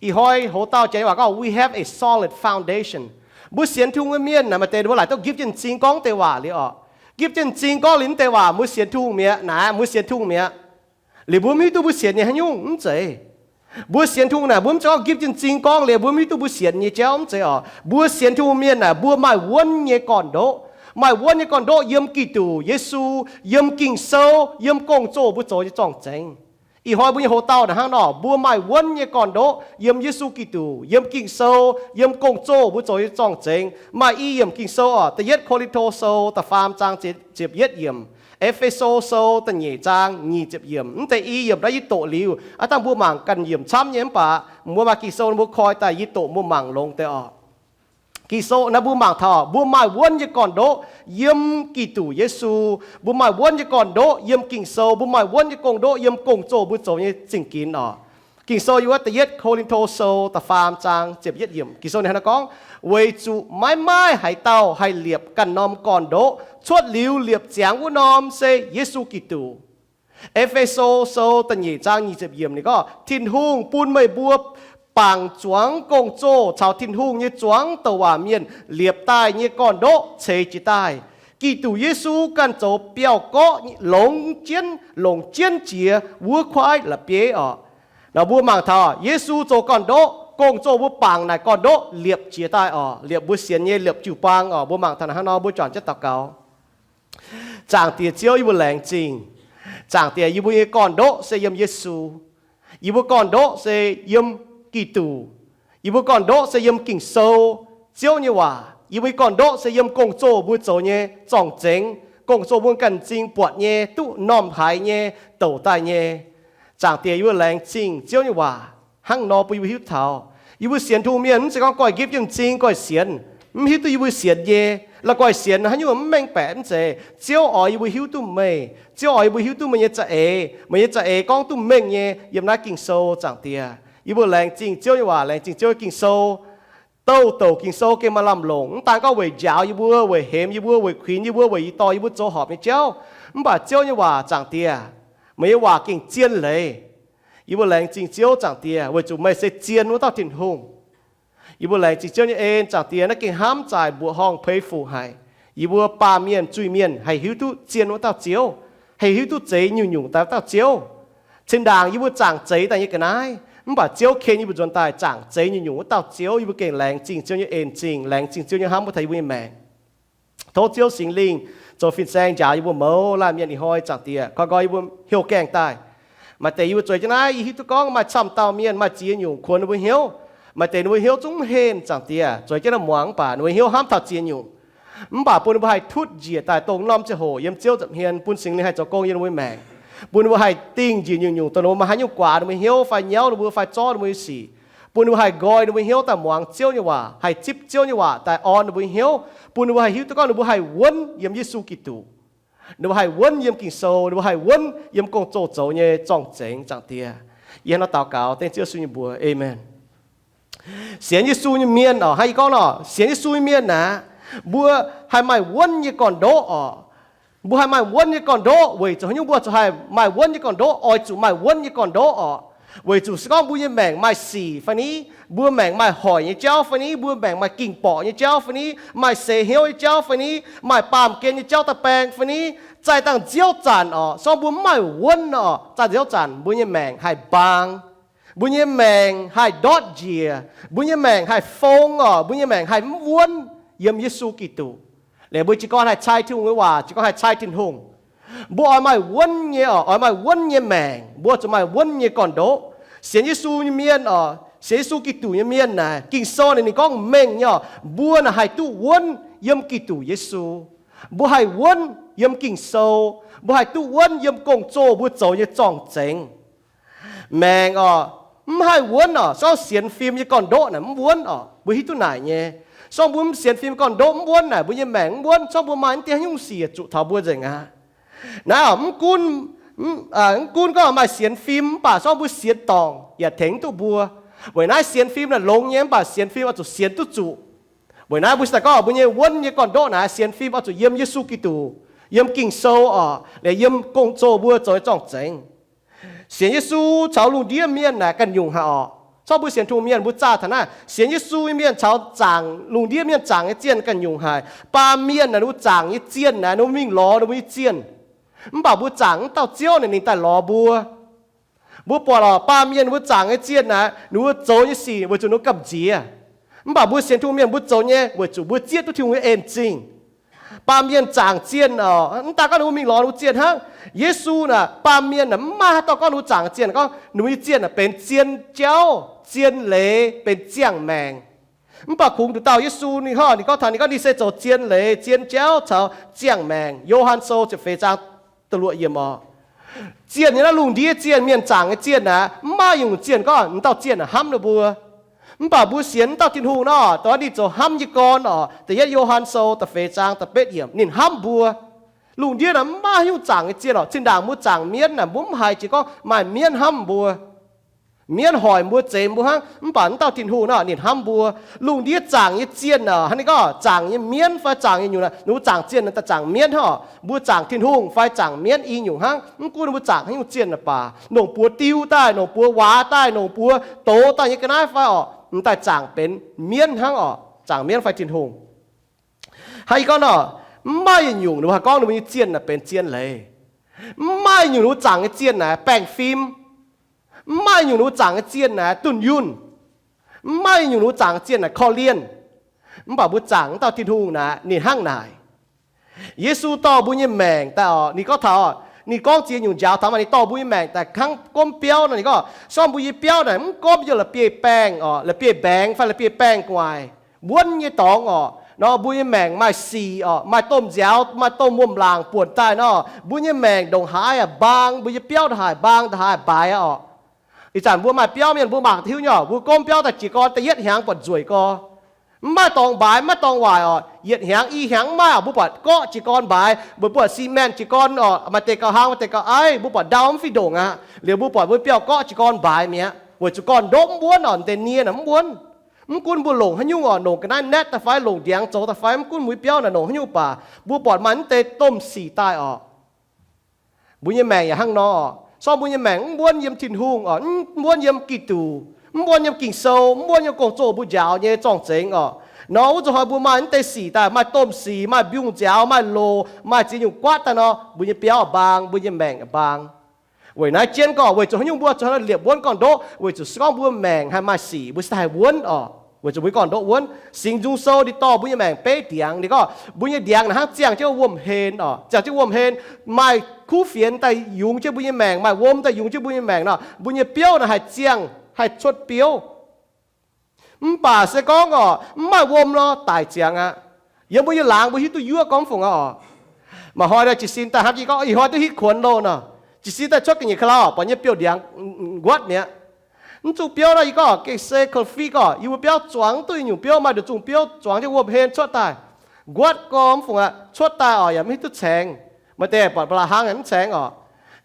Ih hnoi hoc dauh janx waac gorngv, we have a solid foundation. Mbuo sienx Tin-Hungh nyei mienh naaic, maaih deix ninh mbuo laaic duqv gipv jienv m'zing gorngv deix waac liuz orqc. Gipv jienv m'zing gorngv liuz mv deix waac, mbuo sienx Tin-Hungh mi'aqv naaic, mbuo sienx Tin-Hungh mi'aqv. Liuz mbuo mv hiuv duqv mbuo sienx nyei haaix nyungc mv zeiz. Mbuo sienx Tin-Hungh naaic, mbuo mv zeiz gorngv gipv jienv m'zing gorngv liuz mbuo mv hiuv duqv mbuo sienx nyei jauv mv zeiz orqc. Mbuo sienx Tin-Hungh mienh naaic, mbuo maaih wuonv nyei gorn-ndoqv. Maaih wuonv nyei gorn-ndoqv yiem Giduc Yesu, yiem Ging-Sou, yiem gong-zoh mbuo zoux nyei zorng-zengx. Ih hnoi mbuo nyei hoc dauh naaic hnangv nor, mbuo maaih wuonv nyei gorn-ndoqv yiem Yesu Giduc, yiem Ging-Sou, yiem gong-zoh mbuo zoux nyei zorng-zengx. Maaih i yiemc Ging-Sou orqc, da'yietv Ko^lin^to Sou da'faam zaang ziepc yietv yiemc, E^fe^so Sou da'nyeic zaang nyic ziepc yiemc. Mv deix i yiemc naaiv yie doqc liuz, aav dangh mbuo mangc ganh yiemc camv nyei mv baac mbuo maaih Ging-Sou mbuo koi daaih yie doqc mbuo mangc longx deix orqc. Ging-Sou naaiv mbuo mangc taux mbuo maaih wuonv nyei gorn-ndoqv yiem Giduc Yesu, mbuo maaih wuonv nyei gorn-ndoqv yiem Ging-Sou, mbuo maaih wuonv nyei gorn-ndoqv yiem gong-zoh mbuo zoux nyei zingh ginx orqc. Ging-Sou yiem wuov da'yietv Ko^lin^to Sou da'faam zaang ziepc yietv yiemc. Ging-Sou ninh hnangv naaiv gorngv, weic zuqc maiv maaih haaix dauh haih liepc ganh norm gorn-ndoqv, cuotv liuz liepc ziangx wuov norm se Yesu Giduc. E^fe^so Sou da'nyeic zaang nyic ziepc yiemc ninh gorngv, Tin-Hungh bun meih mbuo bangc zuangx gong-zoh caux Tin-Hungh nyei zuangx douc waac mienh liepc daaih nyei gorn-ndoqv ceix jiez daaih. Giduc Yesu ganh zoux biauv-gorqv longx jienv, longc jienv jiex wuov kuaaiv la'bieiv orqc. Nor mbuo mangc taux Yesu zoux gorn-ndoqv, gong-zoh mbuo bangc naaic gorn-ndoqv liepc jiez daaih orqc, liepc mbuo sienx nyei liepc jiu-baang orqc. Mbuo mangc taux naaic hnangv nor, mbuo juangc jienv daux gaux. Zaangc Diex Ziouv, yie mbuo laengz zingh. Zaangc Diex, yie mbuo nyei gorn-ndoqv se yiem Yesu. Yie mbuo gorn-ndoqv se yiem Giduc. Yie mbuo gorn-ndoqv se yiem Ging-Sou, Ziouv nyei waac. Yie mbuo nyei gorn-ndoqv se yiem gong-zoh mbuo zoux nyei zorng-zengx, gong-zoh mbuo ganh m'zing buatc nyei, duqv m'normh haiz nyei, douc daaih nyei. Zaangc Diex, yie mbuo laengz zingh Ziouv nyei waac hnangv nor bun yie mbuo hiuv taux. Yie mbuo sienx Tin-Hungh mienh mv zeiz gorngv goiv gipv jienv m'zing goiv sienx, mv hiuv duqv yie mbuo sienx nyei, la'goiv sienx haaix nyungc mv mengh baeqc mv zeiz. Ziouv oix yie mbuo hiuv duqv meih. Ziouv oix yie mbuo hiuv duqv meih nyei za'eix, meih nyei za'eix gorngv duqv mengh nyei yiem naaiv Ging-Sou, Zaangc Diex. Yie mbuo laengz zingh Ziouv nyei waac, laengz zingh Ziouv nyei Ging-Sou. Douc douc Ging-Sou gengh maaih lamh longc, mv daan gorngv weic njaaux yie mbuo, weic hemx yie mbuo, weic kuinx yie mbuo, weic yie dorh yie mbuo zoux horpc nyei jauv. Mv baac Ziouv nyei waac, Zaangc Diex, meih nyei waac gengh zien leiz. Yie mbuo laengz zingh Ziouv, Zaangc Diex, weic zuqc meih se zien wuov dauh Tin-Hungh. Yie mbuo laengz zingh Ziouv nyei en, Zaangc Diex, naaiv gengh hnamv zaaic mbuoqc horngh peix fuc haic. Yie mbuo baamh mienh zuiz-mienh haih hiuv duqv zien wuov dauh Ziouv, haih hiuv duqv zeix nyungc-nyungc daaih wuov dauh Ziouv. Cin-ndaangc yie mbuo zaangc zeix daaih nyei ga'naaiv, mv baac Ziouv ken yie mbuo nzuonx daaih zaangc zeix nyungc-nyungc wuov dauh Ziouv. Yie mbuo gengh laengz zingh Ziouv nyei en zingh, laengz zingh Ziouv nyei hnamv wuov taux yie mbuo nyei maengc. Tov Ziouv Singx Lingh zoux fin-saeng njaaux yie mbuo mouz laanh mienh ih hnoi, Zaangc Diex, koi nqoi yie mbuo heuc gaengh daaih. Maaih deix yie mbuo zueiz jienv naaiv, yie hiuv duqv gorngv maaih camv dauh mienh maaih ziex nyungc kuonx ninh mbuo hnyouv. Maaih deix ninh mbuo hnyouv zungv mv henh, Zaangc Diex, zueiz jienv naaiv muangx, mv baac ninh mbuo hnyouv hnamv taux ziex nyungc. Mv baac bun ninh mbuo haih tutv njiec daaih dongh norm ziangh hoc yiem Ziouv nza'hmien, bun Singx Lingh haih zoux gong yiem ninh mbuo maengc, bun ninh mbuo haih dingh njiec nyungc-nyungc dongh ninh mbuo maaih haaix nyungc guaax ninh mbuo hnyouv fai nyauv ninh mbuo fai zorv ninh mbuo nyei sic, bun ninh mbuo haih nqoi ninh mbuo hnyouv daaih muangx Ziouv nyei waac, haih zipv Ziouv nyei waac daaih orn ninh mbuo hnyouv, bun ninh mbuo haih hiuv duqv gorngv ninh mbuo haih wuonv yiem Yesu Giduc. Ninh mbuo haih wuonv yiem Ging-Sou, ninh mbuo haih wuonv yiem gong-zoh zoux nyei zorng-zengx, Zaangc Diex. Yie hnangv naaiv daux gaux dengv Ziouv Yesu nyei mbuox, Aamen. Sienx Yesu nyei mienh oc, hnangv yie gorngv nor, sienx Yesu nyei mienh naaic, mbuo haih maaih wuonv nyei gorn-ndoqv oc. Mbuo haih maaih wuonv nyei gorn-ndoqv weic zuqc haaix nyungc mbuo zuqc haih maaih wuonv nyei gorn-ndoqv? Oix zuqc maaih wuonv nyei gorn-ndoqv oc. Weic zuqc se gorngv mbuo nyei maengc maaih sic fai ni, mbuo maengc maaih hoic nyei jauv fai ni, mbuo maengc maaih ging-borqc nyei jauv fai ni, maaih seix hnyouv nyei jauv fai ni, maaih baamh gen nyei jauv daaih baeng fai ni, zaih dangh nziouv zanc oc, se gorngv mbuo mv maaih wuonv oc, zaih nziouv zanc mbuo nyei maengc haih mbaang. Mbuo nyei maengc haih ndortv njiec, mbuo nyei maengc haih fong oc, mbuo nyei maengc haih mv wuonv yiem Yesu Giduc. Liuz mbuo jiez gorn haih cai Tin-Hungh nyei waac, jiez gorn haih cai Tin-Hungh. Mbuo oix maaih wuonv nyei oc, oix maaih wuonv nyei maengc, mbuo zuqc maaih wuonv nyei gorn-ndoqv. Sienx Yesu nyei mienh oc, sienx Yesu Giduc nyei mienh naaic, Ging-Sou naaic ninh gorngv mengh nyei oc, mbuo naaic haih duqv wuonv yiem Giduc Yesu. Mbuo haih wuonv yiem Ging-Sou. Mbuo haih duqv wuonv yiem gong-zoh mbuo zoux nyei zorng-zengx. Maengc oc, mv haih wuonv oc, se gorngv sienx fim nyei gorn-ndoqv naaic mv wuonv oc, mbuo hiuv duqv naaic nyei. Se gorngv mbuo mv sienx fim nyei gorn-ndoqv mv wuonv naaic, mbuo nyei maengc mv wuonv, se gorngv mbuo maaih mv diuh haaix nyungc sic zuqc taux mbuo nzengc aqv. Naaiv oc, mv gunv, mv gunv gorngv maaih sienx fim mv baac se gorngv mbuo sienx dorngc yaac tengx mv duqv mbuo. Weic naaiv sienx fim naaic longx nyei, mv baac sienx fim oix zuqc sienx duqv zuqc. Weic naaiv mbuo se daaih gorngv mbuo nyei wuonv nyei gorn-ndoqv naaic sienx fim oix zuqc yiem Yesu Giduc, yiem Ging-Sou oc, liuz yiem gong-zoh mbuo zoux nyei zorng-zengx. Sienx Yesu caux lungh ndiev mienh naaic ganh nyungc haic oc. Gorngv mbuo sienx Tin-Hungh mienh, mbuo zaah taux naaiv, sienx Yesu nyei mienh caux zaangc lungh ndiev mienh zaangc nyei zienh ganh nyungc haic. Baamh mienh naaic, ninh mbuo zaangc nyei zienh naaic, ninh mbuo mingh lorz ninh mbuo nyei zienh. Mv baac mbuo zaangc wuov dauh Ziouv naaic, ninh daaih lorz mbuo. Mbuo buatc oc, baamh mienh ninh mbuo zaangc nyei zienh naaic, ninh mbuo zoux nyei sic weic zuqc ninh mbuo gamh nziex. Mv baac mbuo sienx Tin-Hungh mienh mbuo zoux nyei weic zuqc mbuo zieqv duqv Tin-Hungh nyei en-zingh. Baamh mienh zaangc zienh oc, mv daaih gorngv ninh mbuo mingh lorz ninh mbuo zienh hnangv. Yesu naaic, baamh mienh naaic mv maaih haaix dauh gorngv ninh mbuo zaangc zienh, gorngv ninh mbuo nyei zienh naaic benx zien jauv, zien leiz, benx ziangh maengc. Mv baac kungx nduqc dauh Yesu ninh hnangv, ninh gorngv taux, ninh gorngv ninh se zoux zien leiz, zien jauv caux ziangh maengc. Yo^han Sou ziepc feix zaang da'luoqc yiemc oc. Zienh nyei naaiv lungh ndiev zienh, mienh zaangc nyei zienh naaic, mv maaih nyungc zienh gorngv wuov dauh zienh naaic hnamv ninh mbuo. Mv baac mbuo sienx wuov dauh Tin-Hungh nor, dongh ninh zoux hnamv nyei gorn oc. Da'yietv Yo^han Sou da'feix zaang da'betv yiemc, ninh hnamv mbuo. Lungh ndiev naaic mv maaih haaix nyungc zaangc nyei zienh oc. Zinh ndaangc mbuo zaangc mienv naaic, mbuo mv haiz jiex gorngv maaih mienv hnamv mbuo. Mienv hoic mbuo, zeix mbuo hnangv. Mv baac wuov dauh Tin-Hungh nor, ninh hnamv mbuo. Lungh ndiev zaangc nyei zienh oc, hnangv ninh gorngv zaangc nyei mienv fai zaangc nyei nyungc naaic, ninh mbuo zaangc zienh naaic daaih zaangc mienv hnangv oc. Mbuo zaangc Tin-Hungh fai zaangc mienv i nyungc hnangv. Mv gunv ninh mbuo zaangc haaix nyungc zienh naaic baac, longc buoz diu daaih, longc buoz waac daaih, longc buoz doz daaih nyei ga'naaiv fai oc, m'daaih zaangc benx mienv hnangv oc. Zaangc mienv fai Tin-Hungh. Hnangv yie gorngv nor, mv maaih yietc nyungc ninh mbuo haih gorngv ninh mbuo nyei zienh naaic benx zien leiz. Mv maaih yietc nyungc ninh mbuo zaangc nyei zienh naaic baengh fim. Mv maaih yietc nyungc ninh mbuo zaangc nyei zienh naaic dunh yunh. Mv maaih yietc nyungc ninh mbuo zaangc nyei zienh naaic korv-lienh. Mv baac mbuo zaangc wuov dauh Tin-Hungh naaic, ninh hnangv naaic. Yesu dorh mbuo nyei maengc daaih oc, ninh gorngv taux, ninh gorngv ziex nyungc njaaux taux maaih ninh dorh mbuo nyei maengc daaih hnangv gomv biauv nor, ninh gorngv se gorngv mbuo nyei biauv naaic mv gomv yiem la'bieiv-baengh oc, la'bieiv-mbaengx fai la'bieiv-baengh gu'nguaaic, wuonv nyei dorngx oc, nor mbuo nyei maengc maaih sic oc, maaih domh nziaaux, maaih domh wuom-laangc buonc daaih nor, mbuo nyei maengc ndongc haaix yaac mbaang, mbuo nyei biauv ndongc haaix mbaang, ndongc haaix baaix aqv oc. Ih zanc mbuo maaih biauv mienh mbuo mangc duqv hiuv nyei oc, mbuo gomv biauv daaih jiez gorn da'yietv hnyangx buatc nzueic gorx. Mv maaih dorngx mbaaix, mv maaih dorngx waaic oc. Yietc hnyangx i hnyangx mv maaih oc, mbuo buatc gorqv jiez gorn mbaaix, mbuo buatc ciment jiez gorn oc, maaih deix gauh hlang, maaih deix gauh aiv, mbuo buatc ndau mv fih ndongc aqv. Liuz mbuo buatc mbuo biauv-gorqv jiez gorn mbaaix mi'aqv, weic zuqc gorn-ndoqv mv wuonv oc, deix nie naaic mv wuonv. Mv gunv mbuo longc haaix nyungc oc, longc ga'naaiv naetv daaih fai, longc ndiangx zoux daaih fai, mv gunv mbuo biauv naaic longc haaix nyungc baac, mbuo buatc maaih mv deix domh sic daaih oc. Mbuo nyei maengc yaac hnangv nor oc. Se gorngv mbuo nyei maengc mv wuonv yiem Tin-Hungh oc, mv wuonv yiem Giduc, mv wuonv yiem Ging-Sou, mv wuonv yiem gong-zoh mbuo njaaux nyei zorng-zengx oc, nor wuov zuqc hnoi mbuo maaih mv deix sic daaih, maaih domh sic, maaih mbiungc nziaaux, maaih loz, maaih ziex nyungc guaatv daaih nor, mbuo nyei biauv baan, mbuo nyei maengc baan. Weic naaiv jienv gorngv, weic zuqc haaix nyungc mbuo zuqc hnangv nor liepc wuonv gorn-ndoqv, weic zuqc se gorngv mbuo maengc haih maaih sic, mbuo se haih wuonv oc. Weic zuqc mbuo nyei gorn-ndoqv wuonv. Singx Nzung Sou ninh dorh mbuo nyei maengc beiv ndiangx. Ninh gorngv mbuo nyei ndiangx naaic hnangv ziangh jienv wuom-hlen oc, ziangh jienv wuom-hlen, maaih kuv fienx daaih yungz jienv mbuo nyei maengc, maaih wuom daaih yungz jienv mbuo nyei maengc nor, mbuo nyei biouv naaic haih ziangh, haih cuotv biouv. Mv baac se gorngv oc, mv maaih wuom nor, daic ziangx aqv. Yiem mbuo nyei laangz mbuo hiuv duqv yuoqv gorngv fungc aqv oc. Maaih hnoi jiez sin daaih hnangv jiex gorngv, ih hnoi duqv hitv kuonx loh nor, jiez sin daaih cuotv ga'nyiec ka'lauh, buatc nyei biouv-ndiangx nquatv mi'aqv. Mv zungh biouv nor, yie gorngv gengh se korv-fiqv gorngv yie mbuo biauv zuangx duqv nyungc biouv, maaih nduqc zungh biouv zuangx jienv wuom-hlen cuotv daaih, nquatv gorngv fungc aqv, cuotv daaih oc, yaac mv hiuv duqv caengx. Maaih deix buatc ba'laqc hnangv mv caengx oc.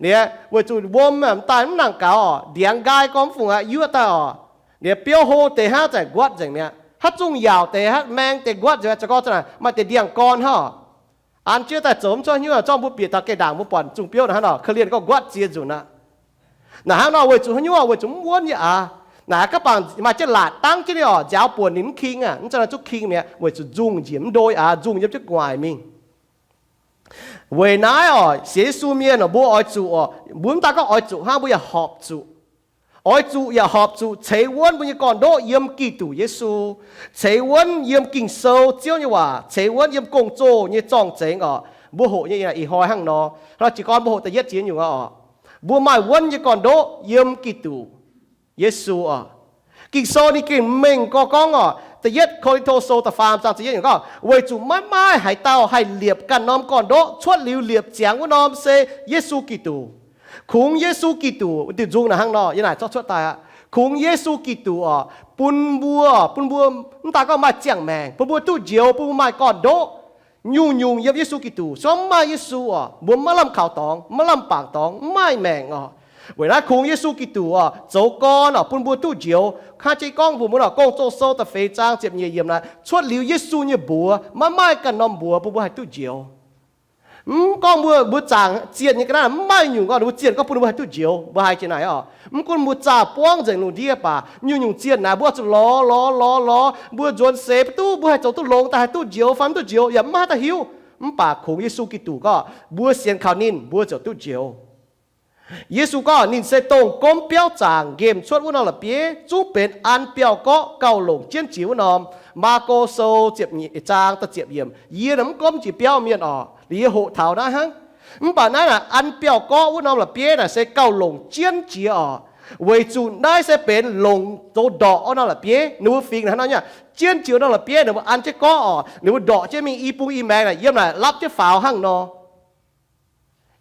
Ninh weic zuqc wuom daaih mv nangc gaux oc, ndiangx nqaai gorngv fungc aqv, yuoqv daaih oc. Ninh biouv hlo deix hnangv zaeqc nquatv nzengc mi'aqv. Haaix zungh yaauc deix, haaix maeng deix nquatv nzengc mi'aqv. Za'gengh gorngv hnangv naaic maaih deix ndiangx-gorn hnangv oc. An jienv daaih zoux mv cuotv hnyouv, zorqv mbuo bieqc taux geh ndaangc mbuo buatc zungh biouv naaic hnangv nor, korv-lienh gorngv nquatv ziex nzunc aqv. Naaic hnangv nor weic zuqc haaix nyungc? Weic zuqc mv wuonv nyei aqv. Naaic gaax bangc maaih jienv laatc dangv jienv ninh oc, nziaaux buonc ninh mv king aqv. Mv zeiz nor zungv king mi'aqv, weic zuqc nzungh njiec mv ndo aqv, nzungh yiem jienv gu'nguaaic mingh. Weic naaiv oc, sienx Yesu mienh oc, mbuo oix zuqc oc, mbuo mv daan gorngv oix zuqc hnangv, mbuo yaac horpc zuqc. Oix zuqc yaac horpc zuqc ceix wuonv mbuo nyei gorn-ndoqv yiem Giduc Yesu, ceix wuonv yiem Ging-Sou, Ziouv nyei waac, ceix wuonv yiem gong-zoh nyei zorng-zengx oc. Mbuo hoqc nyei ih hnoi hnangv nor. Hnangv nor jiez gorn mbuo hoqc da'yietv ziex nyungc aqv oc. Mbuo maaih wuonv nyei gorn-ndoqv yiem Giduc Yesu oc. Ging-Sou ninh gengh mengh gorx gorngv oc, da'yietv Ko^lin^to Sou da'faam zaang ziepc yietv nyungc gorngv, weic zuqc maiv maaih haaix dauh haih liepc ganh norm gorn-ndoqv cuotv liuz liepc ziangx wuov norm se Yesu Giduc. Kungx Yesu Giduc, diuh nzung naaic hnangv nor, yie naaic zorqv cuotv daaih aqv. Kungx Yesu Giduc oc, bun mbuo, bun mbuo mv daan gorngv maaih ziangh maengc, bun mbuo duqv njoux, bun mbuo maaih gorn-ndoqv. Nyungc-nyungc yiem Yesu Giduc. Se gorngv mv maaih Yesu oc, mbuo maiv lamh kaux dorngx, maiv lamh bangc dorngx, mv maaih maengc oc. Weic naaiv kungx Yesu Giduc oc, zoux gorn oc, bun mbuo duqv njoux. Hnangv jiex gorngv mbuox mbuo nor, Gong-Zoh Sou da'feix zaang ziepc nyeic yiemc naaic, cuotv liuz Yesu nyei mbuox maiv maaih ganh norm mbuox bun mbuo haih duqv njoux. Mv gorngv mbuo, mbuo zaangc zienh nyei ga'naaiv mv maaih nyungc gorngv ninh mbuo zienh gorngv bun ninh mbuo haih duqv njoux, mbuo haiz jienv naaic oc. Mv gunv mbuo zaah buangv nzengc lungh ndiev baac, nyungc-nyungc zienh naaic mbuo oix zuqc lorz, lorz, lorz, lorz, mbuo nzuonx seix mv duqv, mbuo haih zoux duqv longx daaih haih duqv njoux fai mv duqv njoux yaac mv maaih haaix dauh hiuv. Mv baac kungx Yesu Giduc gorngv mbuo sienx kaux ninh mbuo ziouc duqv njoux. Yesu gorngv ninh se dongh gomv biauv zaangc nqemh cuotv wuov norm la'bieiv, zungv benx an biauv-gorqv gauh longc jienv jiex wuov norm. Maako Sou ziepc nyeic zaang da'ziepc yiemc. Yie naaic mv gomv jiex biauv mienh oc, liuz yie hoqc taux naaiv hnangv. Mv baac naaiv naaic an biauv-gorqv wuov norm la'bieiv naaic se gauh longc jienv jiex oc, weic zuqc naaiv se benx longc zoux ndorqc wuov norm la'bieiv. Ninh mbuo fingx naaic hnangv nor nyei, jienv jiex wuov norm la'bieiv ninh mbuo an jienv gorqv oc, ninh mbuo ndorqc jienv mingh i bung i maengx naaic yiem naaic lapv jienv faaux hnangv nor.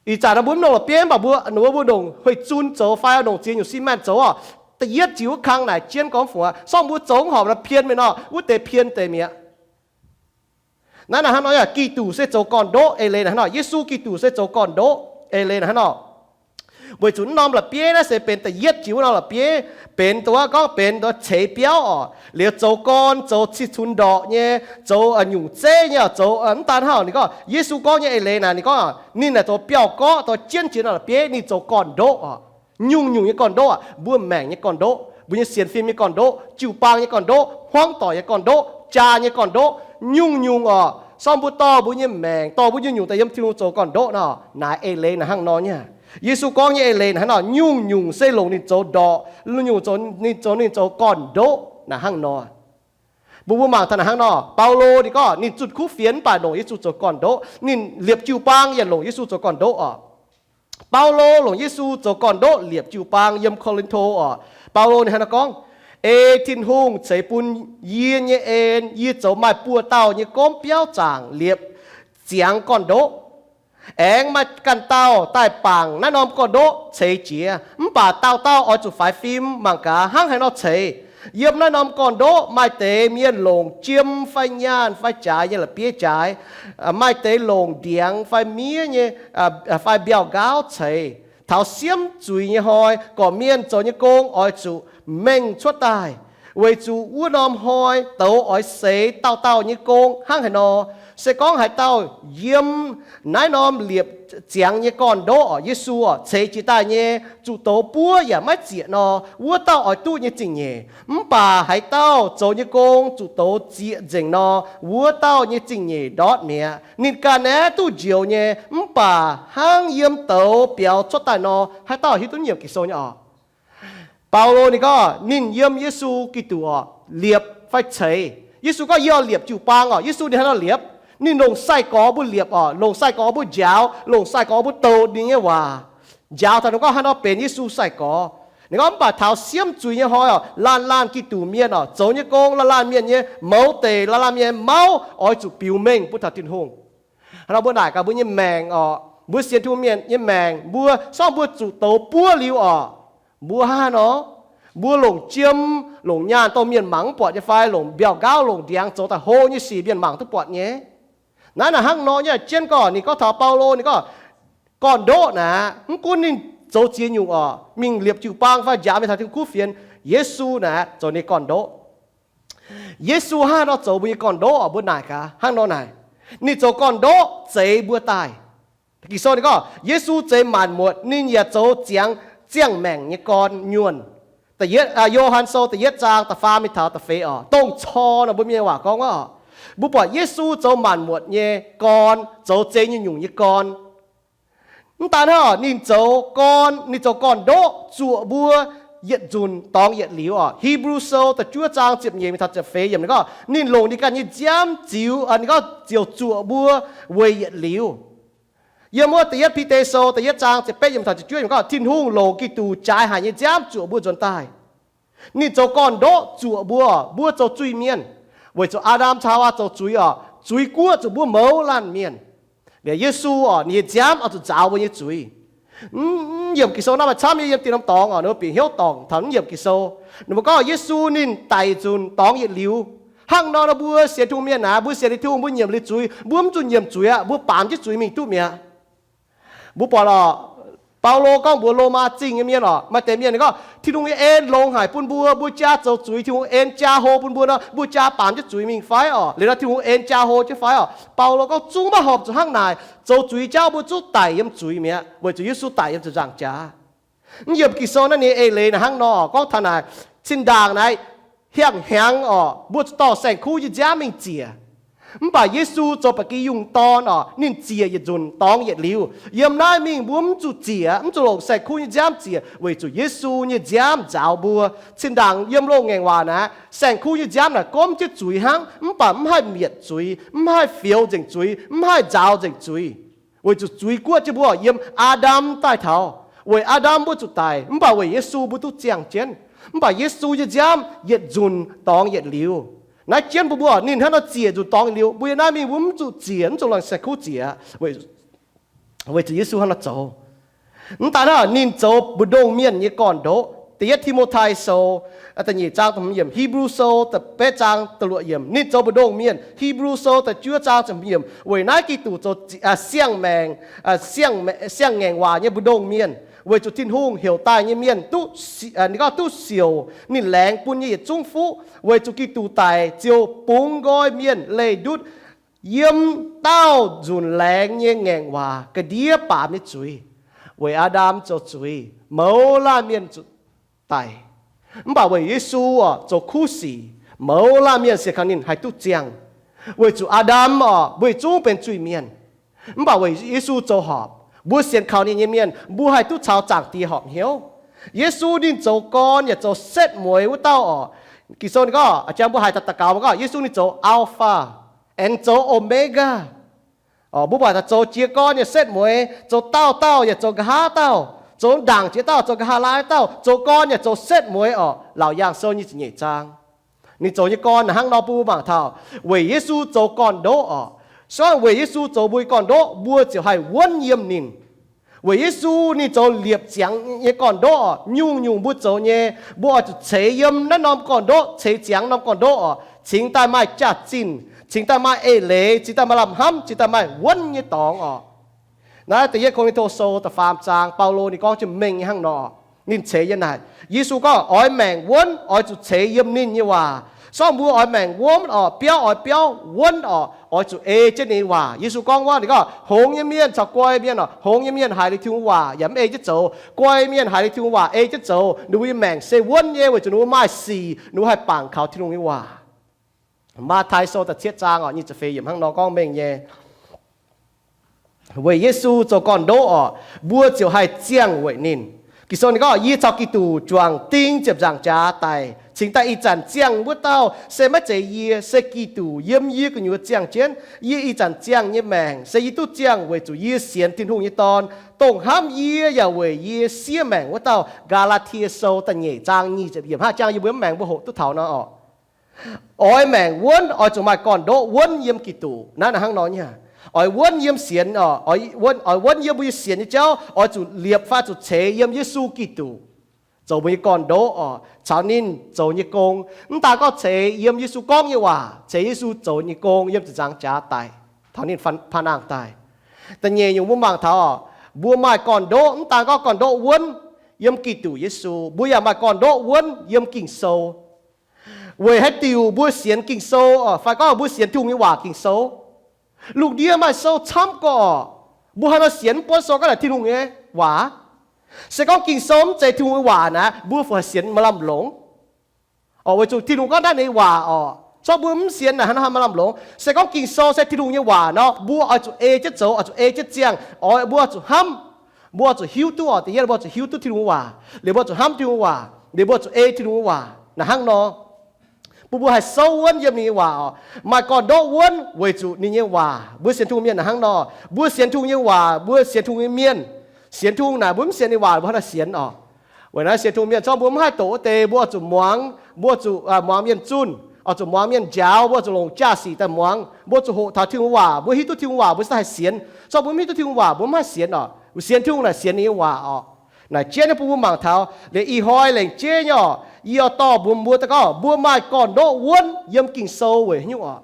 Ih zanc naaiv mbuo mv longc la'bieiv mv baac mbuo, ninh mbuo, mbuo longc huih zun zoux fai longc ziex nyungc xi maengh zoux oc. Da'yietv jiex wuov kang naaic jienv gorngv fungx aqv. Sorng mbuo zoux mv horpc nor pien meih nor, wuov deix pien deix mi'aqv. Naaiv naaic hnangv nor, Giduc se zoux gorn-ndoqv eix leiz naaic hnangv nor. Yesu Giduc se zoux gorn-ndoqv eix leiz naaic hnangv nor. Weic zuqc wuov norm la'bieiv naaiv se benx da'yietv jiex wuov norm la'bieiv, benx dongh gorngv benx dongh ceix biauv oc, liuz zoux gorn, zoux cih cunx ndorqc nyei, zoux nyungc zeiv nyei oc, zoux mv daan hnangv. Ninh gorngv, Yesu gorngv nyei eix leiz naaic, ninh gorngv ninh naaic zoux biauv-gorqv dongh jienv jiex norm la'bieiv, ninh zoux gorn-ndoqv oc. Nyungc-nyungc nyei gorn-ndoqv aqv. Mbuo maengc nyei gorn-ndoqv, mbuo nyei sienx fim nyei gorn-ndoqv, jiu-baang nyei gorn-ndoqv, hmuangv doic nyei gorn-ndoqv, jaa nyei gorn-ndoqv, nyungc-nyungc oc. Sorng mbuo dorh mbuo nyei maengc, dorh mbuo nyungc-nyungc daaih yiem Tin-Hungh zoux gorn-ndoqv nor, naaic eix leiz naaic hnangv nor nyei. Yesu gorngv nyei eix leiz naaic hnangv nor, nyungc-nyungc se longc ninh zoux ndorqc, nyungc-nyungc zoux ninh zoux, ninh zoux gorn-ndoqv naaic hnangv nor. Mbuo, mbuo mangc taux naaic hnangv nor, Baulo ninh gorngv ninh zunh kuv fienx mv baac longc Yesu zoux gorn-ndoqv, ninh liepc jiu-baang yaac longc Yesu zoux gorn-ndoqv oc. Baulo longc Yesu zoux gorn-ndoqv liepc jiu-baang yiem Ko^lin^to oc. Baulo ninh hnangv nor gorngv, Ei Tin-Hungh ceix bun yie nyei en, yie zoux maaih buo dauh nyei gomv biauv zaangc liepc ziangx gorn-ndoqv. Aengx maaih ganh dauh daaih bangc naaiv norm gorn-ndoqv ceix jiez. Mv baac dauh dauh oix zuqc faix fim mangc gaax hnangv haaix nor ceix. Yiem naaiv norm gorn-ndoqv maaih deix mienh longc jiem fai nyaanh fai jaaix nyei la'bieiv jaaix. Maaih deix longc ndiangx fai miev nyei, fai mbiauh nqaauv ceix. Taux siemv zuiz nyei hnoi, gorqv-mienh zoux nyei gong oix zuqc mengh cuotv daaih, weic zuqc wuov norm hnoi douz oix seix dauh dauh nyei gong hnangv haaix nor. Se gorngv haaix dauh yiem naaiv norm liepc ziangx nyei gorn-ndoqv oc, Yesu oc, ceix jiez daaih nyei, zuqc douz buov yaac maiv zieqc nor, wuov dauh oix duqv nyei zingh nyeic. Mv baac haaix dauh zoux nyei gong zuqc douz zieqc nzengc nor, wuov dauh nyei zingh nyeic ndortv mi'aqv. Ninh ganh naaiv duqv njoux nyei, mv baac hnangv yiem douz biaux cuotv daaih nor, haaix dauh hiuv duqv nyiemc Ging-Sou nyei oc? Baulo ninh gorngv ninh yiem Yesu Giduc oc, liepc fai ceix. Yesu gorngv, Yie oix liepc jiu-baang oc. Yesu ninh hnangv nor liepc. Ninh longc sai-gorx mbuo liepc oc, longc sai-gorx mbuo njaaux, longc sai-gorx mbuo douc ninh nyei waac. Njaaux taux ninh gorngv hnangv nor benx Yesu sai-gorx. Ninh gorngv, Mv baac taux siemv zuiz nyei hnoi oc, laanh laanh Giduc mienh oc, zoux nyei gong laanh laanh mienh nyei mouz deic, laanh laanh mienh mauv oix zuqc biux mengh bun taux Tin-Hungh. Hnangv nor mbuo naaic gaax mbuo nyei maengc oc, mbuo sienx Tin-Hungh mienh nyei maengc, mbuo sorng mbuo zuqc douz buov liuz oc, mbuo hnangv haaix nor? Mbuo longc jiem, longc nyaanh dongh mienh mangc mv buatc nyei fai longc mbiauh nqaauv, longc ndiangx zoux daaih hlo nyei sic mienh mangc duqv buatc nyei? Naaiv naaic hnangv nor nyei jienv gorngv, ninh gorngv taux Baulo, ninh gorngv, gorn-ndoqv naaic, mv gunv ninh zoux ziex nyungc oc, mingh liepc jiu-baang fai njaaux mienh taux Tin-Hungh kuv fienx, Yesu naaic zoux ninh gorn-ndoqv. Yesu hnangv haaix nor zoux mbuo nyei gorn-ndoqv oc? Mbuo naaic gaax hnangv nor naaic. Ninh zoux gorn-ndoqv zeix mbuo daaih. Ging-Sou ninh gorngv Yesu zeix maanc muotc, ninh yaac zoux ziangx ziangh maengc nyei gorn nyuonh. Da'yietv, Yo^han Sou da'yietv zaang da'faam mingh taux da'feix oc, dongh cor nor mbuo mienh waac gorngv oc. Mbuo buatc Yesu zoux maanc muotc nyei gorn, zoux zeix nyungc-nyungc nyei gorn. Mv daan hnangv, ninh zoux gorn, ninh zoux gorn-ndoqv zuoqc mbuo yietc nzunc dorngx yietc liuz oc. Hipv^lu Sou da'juov zaang ziepc nyeic mingh taux ziepc feix yiemc ninh gorngv, ninh longc ninh ganh nyei nziaamv ziux, ninh gorngv ziouc zuoqc mbuo weic yietc liuz. Yiem wuov da'yietv Bide Sou da'yietv zaang ziepc betv yiemc taux ziepc juov yiemc gorngv, Tin-Hungh longc Giduc jaaix haic nyei nziaamv zuoqc mbuo nzuonx daaih. Ninh zoux gorn-ndoqv zuoqc mbuo, mbuo zoux zuiz-mienh. Weic zuqc Aa^ndam caux Haawaa zoux zuiz oc, zuiz guoqv zuqc mbuo mouz laanh mienh. Liuz Yesu oc, ninh nyei nziaamv oix zuqc nzaaux mbuo nyei zuiz. Mv yiemc Ging-Sou naaiv maaih camv nyei yiem dinh norm dorngx oc, ninh mbuo bieqc hnyouv dorngc taux mv yiemc Ging-Sou. Ninh mbuo gorngv Yesu ninh daic nzunc dorngx yietc liuz. Hnangv nor nor mbuo sienx Tin-Hungh mienh naaic, mbuo sienx liuz Tin-Hungh mbuo nyiemc liuz zuiz, mbuo mv zuqc nyiemc zuiz aqv, mbuo baamz jienv zuiz mingh duqv mi'aqv. Mbuo buatc oc, Baulo gorngv mbuox Lomaa Zingh nyei mienh oc, maaih deix mienh gorngv, Tin-Hungh nyei en longx haic bun mbuo, mbuo jaa zoux zuiz, Tin-Hungh en jaa hlo bun mbuo nor, mbuo jaa baamz jienv zuiz mingh fai oc? Liuz nor Tin-Hungh en jaa hlo jienv fai oc? Baulo gorngv, zungv maiv horpc zuqc hnangv naaic. Zoux zuiz jauv mbuo zungv daic yiem zuiz mi'aqv, weic zuqc Yesu daic yiem ziepc nzaangc jaax. Mv yiemc Ging-Sou naaiv nyei eix leiz naaic hnangv nor gorngv taux naaic, cin ndaangc naaic hiang hnyangx oc, mbuo zuqc dorh saeng-kuv nyei nziaamv mingh ziec. Mv baac Yesu zoux ba'gi yungh dorn oc, ninh ziec yietc nzunc dorngx yietc liuz. Yiem naaiv mingh mbuo mv zuqc ziec, mv zuqc longc saeng-kuv nyei nziaamv ziec, weic zuqc Yesu nyei nziaamv nzaaux mbuo. Cin ndaangc yiem loz-ngaengc waac naaic, saeng-kuv nyei nziaamv naaic gomv jienv zuiz hnangv, mv baac mv haih mietc zuiz, mv haih fioux nzengc zuiz, mv haih nzaaux nzengc zuiz. Weic zuqc zuiz guoqv jienv mbuo yiem Aa^ndam daaih taux. Weic Aa^ndam mbuo zuqc daic, mv baac weic Yesu mbuo duqv ziangh jienv. Mv baac Yesu nyei nziaamv yietc nzunc dorngx yietc liuz. Naaiv jienv mbuo, mbuo ninh hnangv nor ziec nzunc dorngx yietc liuz, mbuo yiem naaiv mingh mbuo mv zuqc ziec, mv zuqc longc saeng-kuv ziec, weic zuqc Yesu hnangv nor zoux. Mv daaih naaiv ninh zoux mbu'ndongx mienh nyei gorn-ndoqv. Da'yietv Ti^mo^tai Sou da'nyeic zaang da'hmz yiemc, Hipv^lu Sou da'betv zaang da'luoqc yiemc, ninh zoux mbu'ndongx mienh. Hipv^lu Sou da'juov zaang ziepc hmz yiemc, weic naaiv Giduc zoux siang-maengc, siang-ngaengc waac nyei mbu'ndongx mienh, weic zuqc Tin-Hungh heuc daaih nyei mienh duqv, ninh gorngv duqv siouc ninh laengz bun nyei yietc zungv fuqv. Weic zuqc Giduc daic ziouc bungx nqoi mienh leih ndutv yiem daauh nzunc laengz nyei ngaengc waac ga'ndiev baamz nyei zuiz. Weic Aa^ndam zoux zuiz, mouz laanh mienh zuqc daic. Mv baac weic Yesu oc, zoux kuv sic, mouz laanh mienh sienx kaux ninh haih duqv ziangh. Weic zuqc Aa^ndam oc, mbuo yietc zungv benx zuiz-mienh. Mv baac weic Yesu zoux horpc, mbuo sienx kaux ninh nyei mienh mbuo haih duqv caux Zaangc Diex horpc hnyouv. Yesu ninh zoux gorn yaac zoux setv mueiz wuov dauh oc. Ging-Sou ninh gorngv, jang mbuo haiz daux gaux mbuo gorngv Yesu ninh zoux Alpha aengx zoux Omega. Mbuo buatc zoux jiez gorn yaac setv mueiz, zoux daauh dauh yaac zoux nqa'haav dauh, zoux ndaangc jiex dauh, zoux nqa'haav laai dauh, zoux gorn yaac zoux setv mueiz oc. Laauc Yaangh Sou nyic ziepc nyeic zaang. Ninh zoux nyei gorn naaic hnangv nor bun mbuo mangc taux, weic Yesu zoux gorn-ndoqv oc. Se gorngv weic Yesu zoux mbuo nyei gorn-ndoqv, mbuo ziouc haih wuonv yiem ninh. Weic Yesu ninh zoux liepc ziangx nyei gorn-ndoqv oc. Nyungc-nyungc mbuo zoux nyei, mbuo oix zuqc ceix yiem naaiv norm gorn-ndoqv, ceix ziangx norm gorn-ndoqv oc, cingx daaih maaih jaax-zinh, cingx daaih maaih eix leiz, cingx daaih maaih lamh hnamv, cingx daaih maaih wuonv nyei dorngx oc. Naaiv da'yietv Ko^lin^to Sou da'faam zaang, Baulo ninh gorngv jienv mengh nyei hnangv nor. Ninh ceix yiem naaic, Yesu gorngv, oix maengc wuonv oix zuqc ceix yiem ninh nyei waac. Se gorngv mbuo oix maengc wuonv oc, biauv oix biauv wuonv oc, oix zuqc ei jienv ninh nyei waac. Yesu gorngv wuov, ninh gorngv, hngongx nyei mienh caux guai mienh oc, hngongx nyei mienh haiz liuz Tin-Hungh waac yaac mv ei jienv zoux. Guai mienh haiz liuz Tin-Hungh waac ei jienv zoux, ninh mbuo nyei maengc se wuonv nyei, weic zuqc ninh mbuo maaih sic, ninh mbuo haih bangc kaux Tin-Hungh nyei waac. Matv^tai Sou da'cietv zaang oc, nyic ziepc feix yiemc hnangv nor gorngv mengh nyei. Weic Yesu zoux gorn-ndoqv oc, mbuo ziouc haih ziangh weic ninh. Ging-Sou ninh gorngv, yie caux Giduc juangc ding ziepc nzaangc jaax daic, cingx daaih ih zanc ziangh wuov dauh se maiv zeiz yie, se Giduc yiem yie gu'nyuoz ziangh jienv. Yie ih zanc ziangh nyei maengc se yie duqv ziangh weic zuqc yie sienx Tin-Hungh nyei Dorn, dongh hnamv yie yaac weic yie siev maengc wuov dauh. Gaa^laa^tie Sou da'nyeic zaang nyic ziepc yiemc. Hnangv jang yie mbuo mv maengc mbuo hoqc duqv taux nor oc. Oix maengc wuonv oix zuqc maaih gorn-ndoqv wuonv yiem Giduc. Naaiv hnangv nor nyei. Oix wuonv yiem sienx oc, oix wuonv yiem mbuo nyei sienx nyei jauv, oix zuqc liepc fai zuqc ceix yiem Yesu Giduc zoux mbuo nyei gorn-ndoqv oc, caux ninh zoux nyei gong. Mv daan gorngv ceix yiem Yesu gorngv nyei waac, ceix Yesu zoux nyei gong yiem ziepc nzaangc jaax daic, taux ninh paa nangh daaih. Da'nyeic nyungc mbuo mangc taux, mbuo maaih gorn-ndoqv, mv daan gorngv gorn-ndoqv wuonv yiem Giduc Yesu, mbuo yaac maaih gorn-ndoqv wuonv yiem Ging-Sou. Weic haaix diuc mbuo sienx Ging-Sou oc, fai gorngv mbuo sienx Tin-Hungh nyei waac Ging-Sou? Lungh ndiev maaih sou camv gorqv oc. Mbuo haaix nor sienx mv buonv sou gorngv naaic Tin-Hungh nyei waac? Se gorngv Ging-Sou mv zeiz Tin-Hungh nyei waac naaic, mbuo fu haih sienx maaih lamh longc? Oc, weic zuqc Tin-Hungh gorngv naaiv ninh nyei waac oc. Zorqv mbuo mv sienx naaic, haaix nor haih maaih lamh longc? Se gorngv Ging-Sou se Tin-Hungh nyei waac nor, mbuo oix zuqc ei jienv zoux, oix zuqc ei jienv ziangh. Oix mbuo oix zuqc hnamv, mbuo oix zuqc hiuv duqv oc. Da'yietv mbuo oix zuqc hiuv duqv Tin-Hungh waac. Liuz mbuo oix zuqc hnamv Tin-Hungh waac. Liuz mbuo oix zuqc ei Tin-Hungh nyei waac. Naaic hnangv nor, bun mbuo haih souv wuonv yiem ninh nyei waac oc. Maaih gorn-ndoqv wuonv weic zuqc ninh nyei waac. Mbuo sienx Tin-Hungh mienh naaic hnangv nor. Mbuo sienx Tin-Hungh nyei waac, mbuo sienx Tin-Hungh nyei mienh. Sienx Tin-Hungh naaic mbuo mv sienx ninh waac mbuo hnangv haaix sienx oc. Weic naaiv sienx Tin-Hungh mienh, zorqv mbuo mv haih doqc wuov deix, mbuo oix zuqc muangx, mbuo zuqc muangx mienh zunh, oix zuqc muangx mienh njaaux, mbuo zuqc longc jaa-sic daaih muangx, mbuo zuqc hoqc taux Tin-Hungh waac, mbuo hiuv duqv Tin-Hungh waac mbuo se haih sienx. Zorqv mbuo mv hiuv duqv Tin-Hungh waac mbuo mv haih sienx oc. Sienx Tin-Hungh naaic sienx ninh nyei waac oc. Naaic jienv nyei bun mbuo mangc taux liuz ih hnoi lengc jeiv nyei oc, yie oix dorh mbuox mbuo daaih gorngv mbuo maaih gorn-ndoqv wuonv yiem Ging-Sou weic haaix nyungc oc.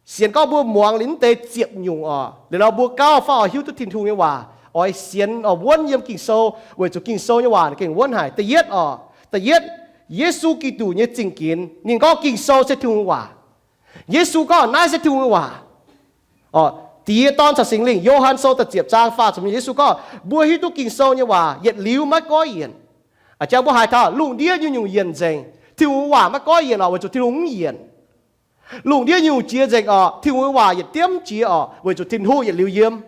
Sienx gorngv mbuo muangx liuz mv deix ziepc nyungc oc, liuz nor mbuo gauh fai oix hiuv duqv Tin-Hungh nyei waac. oix sienx, oix wuonv yiem Ging-Sou, weic zuqc Ging-Sou nyei waac gengh wuonv haic. Da'yietv oc, da'yietv, Yesu Giduc nyei zingh ginx. Ninh gorngv Ging-Sou se Tin-Hungh nyei waac. Yesu gorngv naaiv se Tin-Hungh nyei waac. Diex, Dorn caux Singx Lingh. Yo^han Sou da'ziepc zaang faah ziepc, Yesu gorngv, mbuo hiuv duqv Ging-Sou nyei waac yietc liuz maiv goiv yienc. A'jang mbuo haiz taux lungh ndiev nyungc-nyungc yienc nzengc, Tin-Hungh nyei waac maiv goiv yienc oc, weic zuqc Tin-Hungh mv yienc. Lungh ndiev nyungc-nyungc jiex nzengc oc, Tin-Hungh nyei waac yietc diemv jiex oc, weic zuqc Tin-Hungh yietc liuz yiem.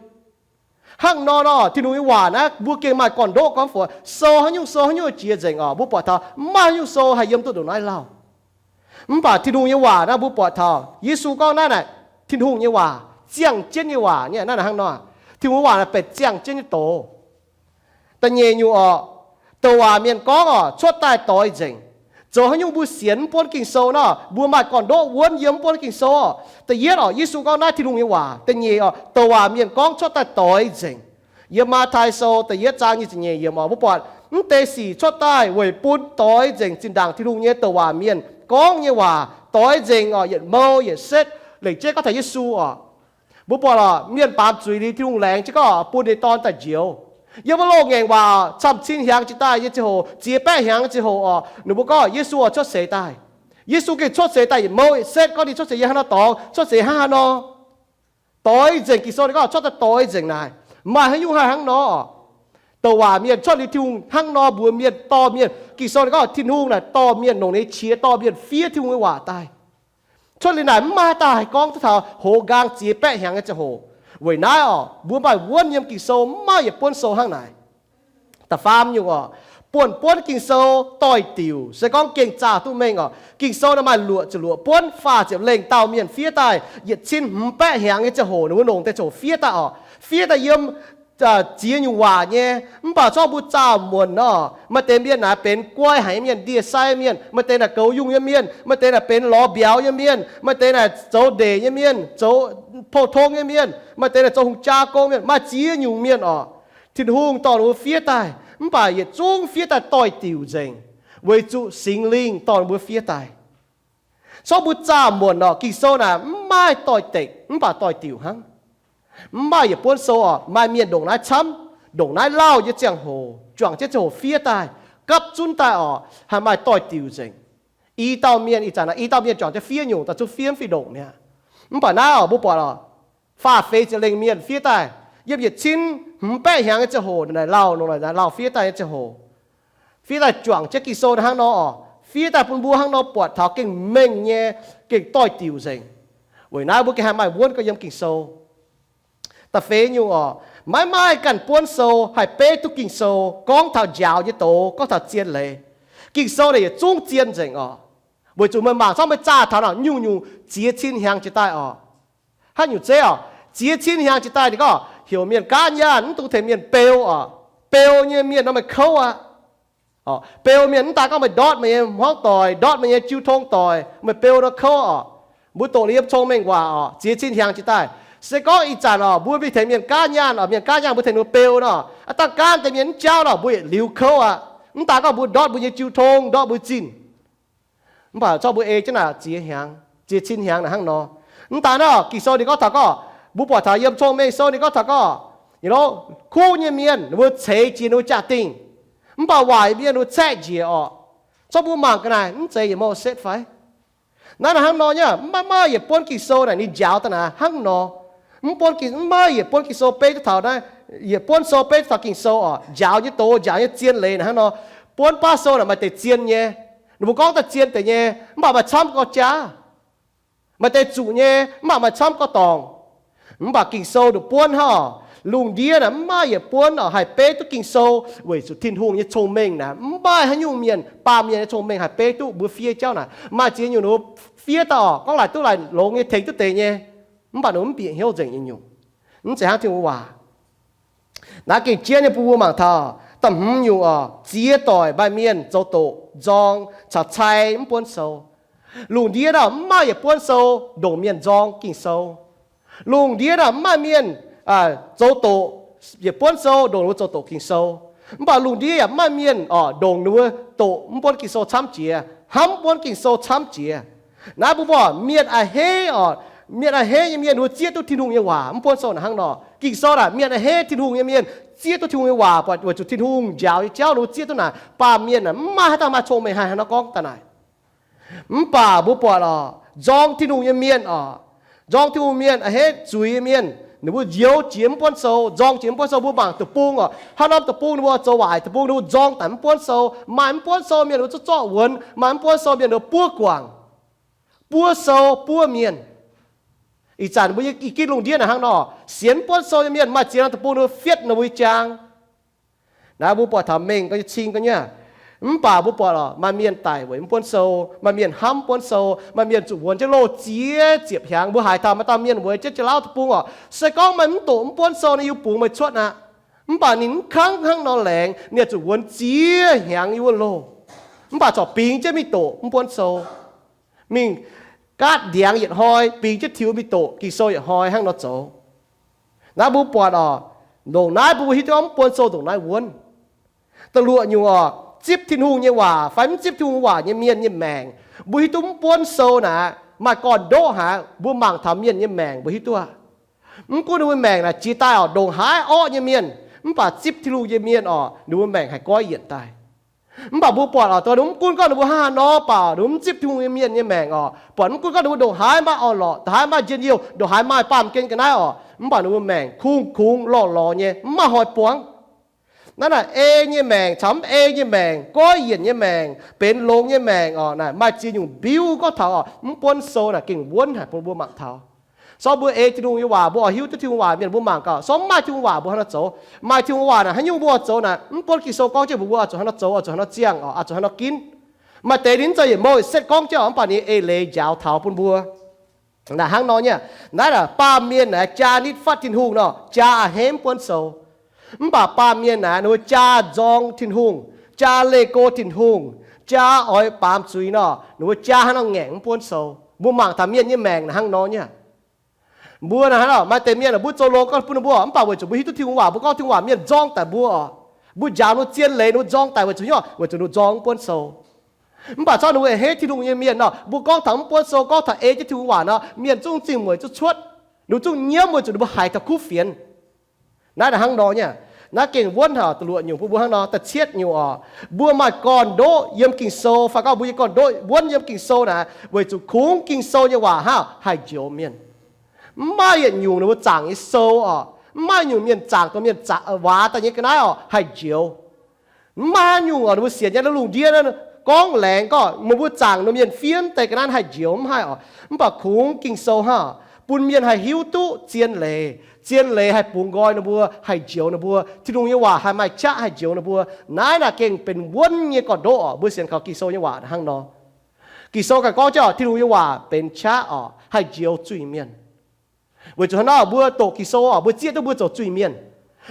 Hnangv nor nor, Tin-Hungh nyei waac naaiv mbuo gengh maaih gorn-ndoqv gorngv fai sou haaix nyungc, sou haaix nyungc jiex nzengc oc, mbuo buatc taux mv maaih haaix nyungc sou haih yiem duqv ndongc naaiv lauh. Mv baac Tin-Hungh nyei waac naaiv mbuo buatc taux Yesu gorngv naaiv naaic, Tin-Hungh nyei waac, ziangh jienv nyei waac nyei, naaiv hnangv nor, Tin-Hungh nyei waac naaic benx ziangh jienv nyei doz. Da'nyeic nyungc oc, douc waac mienh gorngv oc, cuotv daaih doix nzengc. Zoux haaix nyungc mbuo sienx mv buonv Ging-Sou nor, mbuo maaih gorn-ndoqv wuonv yiem mv buonv Ging-Sou oc. Da'yietv oc, Yesu gorngv naaiv Tin-Hungh nyei waac. Da'nyeic oc, douc waac mienh gorngv cuotv daaih doix nzengc. Yiem Matv^tai Sou da'yietv zaang nyic ziepc nyeic yiemc oc, mbuo buatc mv deix sic cuotv daaih weic bun doix nzengc zinh ndaangc Tin-Hungh nyei douc waac mienh gorngv nyei waac doix nzengc oc, yietc mou yietc setv, lengc jeiv gorngv taux Yesu oc. Mbuo buatc oc, mienh baamz zuiz liuz Tin-Hungh laengz jienv gorngv bun ninh Dorn daaih njoux. Yiem wuov loz-ngaengc waac camv-cin hnyangx jiex daaih nyei ziangh hoc, ziex baeqv hnyangx nyei ziangh hoc oc, ninh mbuo gorngv Yesu oix cuotv seix daaih. Yesu gengh cuotv seix daaih yietc mou yietc setv, gorngv ninh cuotv seix yiem haaix nor dorngx, cuotv seix hnangv haaix nor. Doix nzengc, Ging-Sou ninh gorngv cuotv daaih doix nzengc naaic, maaih haaix nyungc haih hnangv nor. Douc waac mienh cuotv liuz Tin-Hungh hnangv nor mbuox mienh, dorh mienh, Ging-Sou ninh gorngv Tin-Hungh naaic dorh mienh longc ninh nyei qiex dorh mienh fiev Tin-Hungh nyei waac daaih. Cuotv liuz naaic mv maaih daaih haih gorngv duqv taux hoz nqaang ziex baeqv hnyangx nyei ziangh hoc. Weic naaiv oc, mbuo maaih wuonv yiem Ging-Sou, mv maaih yietc buonv sou hnangv naaic. Da'faam nyungc oc, buonv-buonv Ging-Sou doix-diuc, se gorngv gengh zaah duqv mengh oc. Ging-Sou naaiv maaih luoqc ziepc luoqc buonv, faah ziepc lengh dauh mienh fiev daaih, yietc cin hmz baeqv hnyangx nyei ziangh hoc ninh mbuo longc deix ziangh hoc fiev daaih oc. Fiev daaih yiem ziex nyungc waac nyei. Mv baac zorqv mbuo zaah muonc nor, maaih deix mienh naaic benx guai haic nyei mienh, ndie-sai mienh, maaih deix naaic goux yungh nyei mienh, maaih deix naaic benx lorz mbiauz nyei mienh, maaih deix naaic zoux ndeic nyei mienh, zoux pou-tong nyei mienh, maaih deix naaic zoux hungh jaa gong mienh, maaih ziex nyungc mienh oc. Tin-Hungh dorh ninh mbuo fiev daaih, mv baac yietc zungv fiev daaih doix-diuc nzengc, weic zuqc Singx Lingh dorh ninh mbuo fiev daaih. Zorqv mbuo zaah muonc oc, Ging-Sou naaic mv maaih doix-dekc mv baac doix-diuc hnangv. Mv maaih yietc buonv sou oc, maaih mienh ndongc naaiv camv, ndongc naaiv lauh nyei ziangh hoc, juangc jienv ziangh hoc fiev daaih, gapv zunv daaih oc, haih maaih doix-diuc nzengc. I dauh mienh, ih zanc naaic i dauh mienh juangc jienv fiev nyungc, daaih zungv fiev mv fih ndongc mi'aqv. Mv baac naaiv oc, mbuo buatc oc, faah feix ziepc lengh mienh fiev daaih, yiem yietc cin hmz baeqv hnyangx nyei ziangh hoc, naaic lauh, naaic lauh fiev daaih nyei ziangh hoc, fiev daaih juangc jienv Ging-Sou hnangv nor oc, fiev daaih bun mbuo hnangv nor buatc taux gengh mengh nyei, gengh doix-diuc nzengc. Weic naaiv mbuo gengh haih maaih wuonv gorngv yiem Ging-Sou. Da'feix nyungc oc, maiv maaih ganh buonv sou haih beiv duqv Ging-Sou gorngv taux njaaux nyei doz, gorngv taux zien leiz. Ging-Sou naaic yietc zungv zien nzengc oc. Weic zuqc meih mangc zorqv meih zaah taux naaic nyungc-nyungc ziex cin hnyangx jiex daaih oc. Haaix nyungc zeiv oc, ziex cin hnyangx jiex daaih ninh gorngv heuc mienh gaatv nyaanh, mv dungx tengx mienh beu oc. Beu nyei mienh nor meih kouv aqv. Beu mienh mv daaih gorngv meih ndortv meih nyei hmuangv doic, ndortv meih nyei jiu tong doic, meih beu nor kouv oc. Mbuo doqc liuz yiem cong-mengh waac oc, ziex cin hnyangx jiex daaih. Se gorngv ih zanc oc, mbuo mingh tengx mienh gaatv nyaanh oc, mienh gaatv nyaanh mbuo tengx ninh beu nor, aav dangh gaatv deix mienh mv jauv nor, mbuo yietc liuz kouv aqv. Mv daaih gorngv mbuo ndortv mbuo nyei jiu tong, ndortv mbuo zinh. Mv baac zorqv mbuo ei jienv naaic ziex hnyangx, ziex cin hnyangx naaic hnangv nor. Mv daaih nor, Ging-Sou ninh gorngv taux gorngv, mbuo buatc taux yiem Cong-Mengh Sou ninh gorngv taux gorngv, kuv nyei mienh ninh mbuo ceix jiex ninh mbuo jaa-dingh, mv baac waaic mienh ninh mbuo caeqv njiec oc. Zorqv mbuo mangc ga'naaiv mv zeiz yietc mouh setv fai? Naaiv naaic hnangv nor nyei, mv maaih, maaih yietc buonv Ging-Sou naaic ninh njaaux daaih naaic hnangv nor. Mv buonv Ging, mv maaih yietc buonv Ging-Sou beiv duqv taux naaiv, yietc buonv sou beiv duqv taux Ging-Sou oc, njaaux nyei doz, njaaux nyei zien leiz naaic hnangv nor. Buonv baav sou naaic maaih deix zien nyei, ninh mbuo gorngv daaih zien deix nyei, mv baac maaih camv gorx-jaax. Maaih deix zuqc nyei, mv baac maaih camv gorx-dorngc. Mv baac Ging-Sou nduqc buonv hnangv oc, lungh ndiev naaic mv maaih yietc buonv oc haih beiv duqv Ging-Sou, weic zuqc Tin-Hungh nyei cong-mengh naaic mv maaih haaix nyungc mienh, baamh mienh nyei cong-mengh haih beiv duqv mbuo fiev jauv naaic. Maaih ziex nyungc ninh mbuo fiev daaih oc, gorngv laaic duqv laaic longx nyei tengx duqv deix nyei, mv baac ninh mbuo mv bieqc hnyouv nzengc nyei nyungc. Mv zeiz hnangv Tin-Hungh waac. Naaiv gengh jienv nyei bun mbuo mangc taux da'hmz nyungc oc, ziex doic maaih mienh zoux doqc nzorng caux cai mv buonv sou. Lungh ndiev naaic mv maaih yietc buonv sou ndongc mienh nzorng Ging-Sou. Lungh ndiev naaic mv maaih mienh zoux doqc yietc buonv sou ndongc ninh mbuo zoux doqc Ging-Sou. Mv baac lungh ndiev yaac mv maaih mienh oc ndongc ninh mbuo doqc mv buonv Ging-Sou camv jiex, hnamv mv buonv Ging-Sou camv jiex. Naaiv mbuo buatc mienh a'hneiv oc, Mienh a'hneiv nyei mienh ninh mbuo zieqv duqv Tin-Hungh nyei waac, mv buonv sou naaic hnangv nor. Ging-Sou naaic, mienh a'hneiv Tin-Hungh nyei mienh zieqv duqv Tin-Hungh nyei waac, buatc weic zuqc Tin-Hungh njaaux nyei jauv ninh mbuo zieqv duqv naaic. Baamh mienh naaic mv maaih haaix dauh maaih cong-mengh haih haaix nor gorngv daaih naaic. Mv baac mbuo buatc oc, nzorng Tin-Hungh nyei mienh oc, nzorng Tin-Hungh mienh, a'hneiv zuiz nyei mienh, ninh mbuo njoux jiex mv buonv sou, nzorng jiex mv buonv sou. Mbuo mangc deic-bung oc, haaix norm deic-bung ninh mbuo zoux waaic deic-bung, ninh mbuo nzorng daaih mv buonv sou. Maaih mv buonv sou mienh ninh mbuo zorqv, zorqv wuonx, maaih mv buonv sou mienh ninh mbuo buov guangc, buov sou, buov mienh. Ih zanc mbuo i ginv lungh ndiev naaic hnangv nor, sienx mv buonv sou nyei mienh maaih ziex norm deic-bung ninh mbuo fietv ninh mbuo nyei jaang. Naaiv mbuo buatc taux mengh ga'nyei, cing ga'nyei. Mv baac mbuo buatc oc, maaih mienh daic weic mv buonv sou, maaih mienh hnamv mv buonv sou, maaih mienh zuqc wuonx jienv loh ziex ziepc hnyangx. Mbuo haiz taux maaih dauh mienh weic jienv jiex lauv deic-bung oc, se gorngv meih mv doqc mv buonv sou naaic, yie bungx meih cuotv aqv. Mv baac ninh mv kangv hnangv nor laengz, ninh zuqc wuonx ziex hnyangx yiem wuov loh. Mv baac corc bingx jienv mingh doqc mv buonv sou, mingh gaatv ndiangx yietc hnoi, bingx jienv tiux mingh doqc Ging-Sou yietc hnoi hnangv nor zoux. Naaiv mbuo buatc oc, ndongc naaiv mbuo hiuv duqv mv buonv sou ndongc naaiv wuonv. Da'luoqc nyungc oc, zipv Tin-Hungh nyei waac fai mv zipv Tin-Hungh waac nyei mienh nyei maengc, mbuo hiuv duqv mv buonv sou naaic maaih gorn-ndoqv haic. Mbuo mangc taux mienh nyei maengc mbuo hiuv duqv, mv gunv ninh mbuo maengc naaic jiex daaih oc, ndongc haaix orqv nyei mienh, mv baac zipv Tin-Hungh nyei mienh oc, ninh mbuo maengc haih goiv yienc daaih. Mv baac mbuo buatc oc, dongh mv gunv gorngv ninh mbuo hnangv haaix nor baac, ninh mbuo mv zipv Tin-Hungh nyei mienh nyei maengc oc, buatc mv gunv gorngv ninh mbuo ndongc haaix maaih orn-lorqc, ndongc haaix maaih njien-youh, ndongc haaix maaih baamh gen ga'naaiv oc, mv baac ninh mbuo maengc kungx-kungx lorh lorz nyei, mv maaih hnoi buangv. Naaiv naaic ei nyei maengc caux mv ei nyei maengc, goiv yienc nyei maengc, benx longx nyei maengc oc, naaic maaih ziex nyungc mbiuv gorngv taux oc, mv buonv sou naaic gengh wuonv haic bun mbuo mangc taux. Sortv mbuo ei Tin-Hungh nyei waac, mbuo oix hiuv duqv Tin-Hungh waac mienh mbuo mangc gaax. Sortv mv maaih Tin-Hungh waac mbuo hnangv haaix nor zoux? Maaih Tin-Hungh waac naaic haaix nyungc mbuo oix zoux naaic, mv buonv Ging-Sou gorngv jienv mbuox mbuo oix zuqc haaix nor zoux, oix zuqc haaix nor ziangh oc, oix zuqc haaix nor ginv. Maaih deix ninh mv zeiz yietc mouh yietc setv gorngv jienv oc, mv baac ninh eix leiz njaaux taux bun mbuo. Naaic hnangv nor nyei, naaiv naaic baamh mienh naaic jaa nitv fatv Tin-Hungh nor, jaa a'hneiv mv buonv sou. Mv baac baamh mienh naaic ninh mbuo jaa nzorng Tin-Hungh, jaa leih go Tin-Hungh, jaa oix baamz zuiz nor, ninh mbuo jaa haaix nor ngaengc mv buonv sou. Mbuo mangc taux mienh nyei maengc naaic hnangv nor nyei. Mbuo naaic hnangv nor, maaih deix mienh mbuo zoux longx gorngv bun ninh mbuo, mv baac weic zuqc mbuo hiuv duqv Tin-Hungh waac, mbuo gorngv Tin-Hungh waac mienh nzorng daic mbuo oc. Mbuo njaaux ninh mbuo zien leiz, ninh mbuo nzorng daic weic zuqc hnyouv, weic zuqc ninh nzorng mv buonv sou. Mv baac corc ninh mbuo a'hneiv Tin-Hungh nyei mienh nor, mbuo gorngv taux mv buonv sou, gorngv taux ei jienv Tin-Hungh waac nor, mienh zungv zingh mueic zungv cuotv, ninh zungv nyiemv weic zuqc ninh mbuo haiz taux kuv fienx. Naaiv naaic hnangv nor nyei. Naaiv gengh wuonv haic oc. Da'luoqc nyungc bun mbuo hnangv nor. Da'cietv nyungc oc, mbuo maaih gorn-ndoqv yiem Ging-Sou fai gorngv mbuo nyei gorn-ndoqv wuonv yiem Ging-Sou naaic, weic zuqc kungx Ging-Sou nyei waac hnangv haih njoux mienh. Mv maaih yietc nyungc ninh mbuo zaangc nyei sou oc, mv maaih nyungc mienh zaangc dongh mienh waaz daaih nyei ga'naaiv oc haih njoux. Mv maaih haaix nyungc oc, ninh mbuo sienx nyei lungh ndiev gorngv laengz gorngv meih mbuo zaangc dongh mienh fiev deix ga'naaiv haih njoux, mv haih oc. Mv baac kungx Ging-Sou hnangv bun mienh haih hiuv duqv zien leiz. Zien leiz haih bungx nqoi ninh mbuo, haih njoux ninh mbuo. Tin-Hungh nyei waac haih maaih qaqv haih njoux ninh mbuo. Naaiv naaic gengh benx wuonv nyei gorn-ndoqv oc. Mbuo sienx kaux Ging-Sou nyei waac hnangv nor. Ging-Sou ganh gorngv jienv oc, Tin-Hungh nyei waac benx qaqv oc, haih njoux zuiz-mienh. Weic zuqc hnangv naaiv mbuo doqc Ging-Sou oc, mbuo zieqv duqv mbuo zoux zuiz-mienh.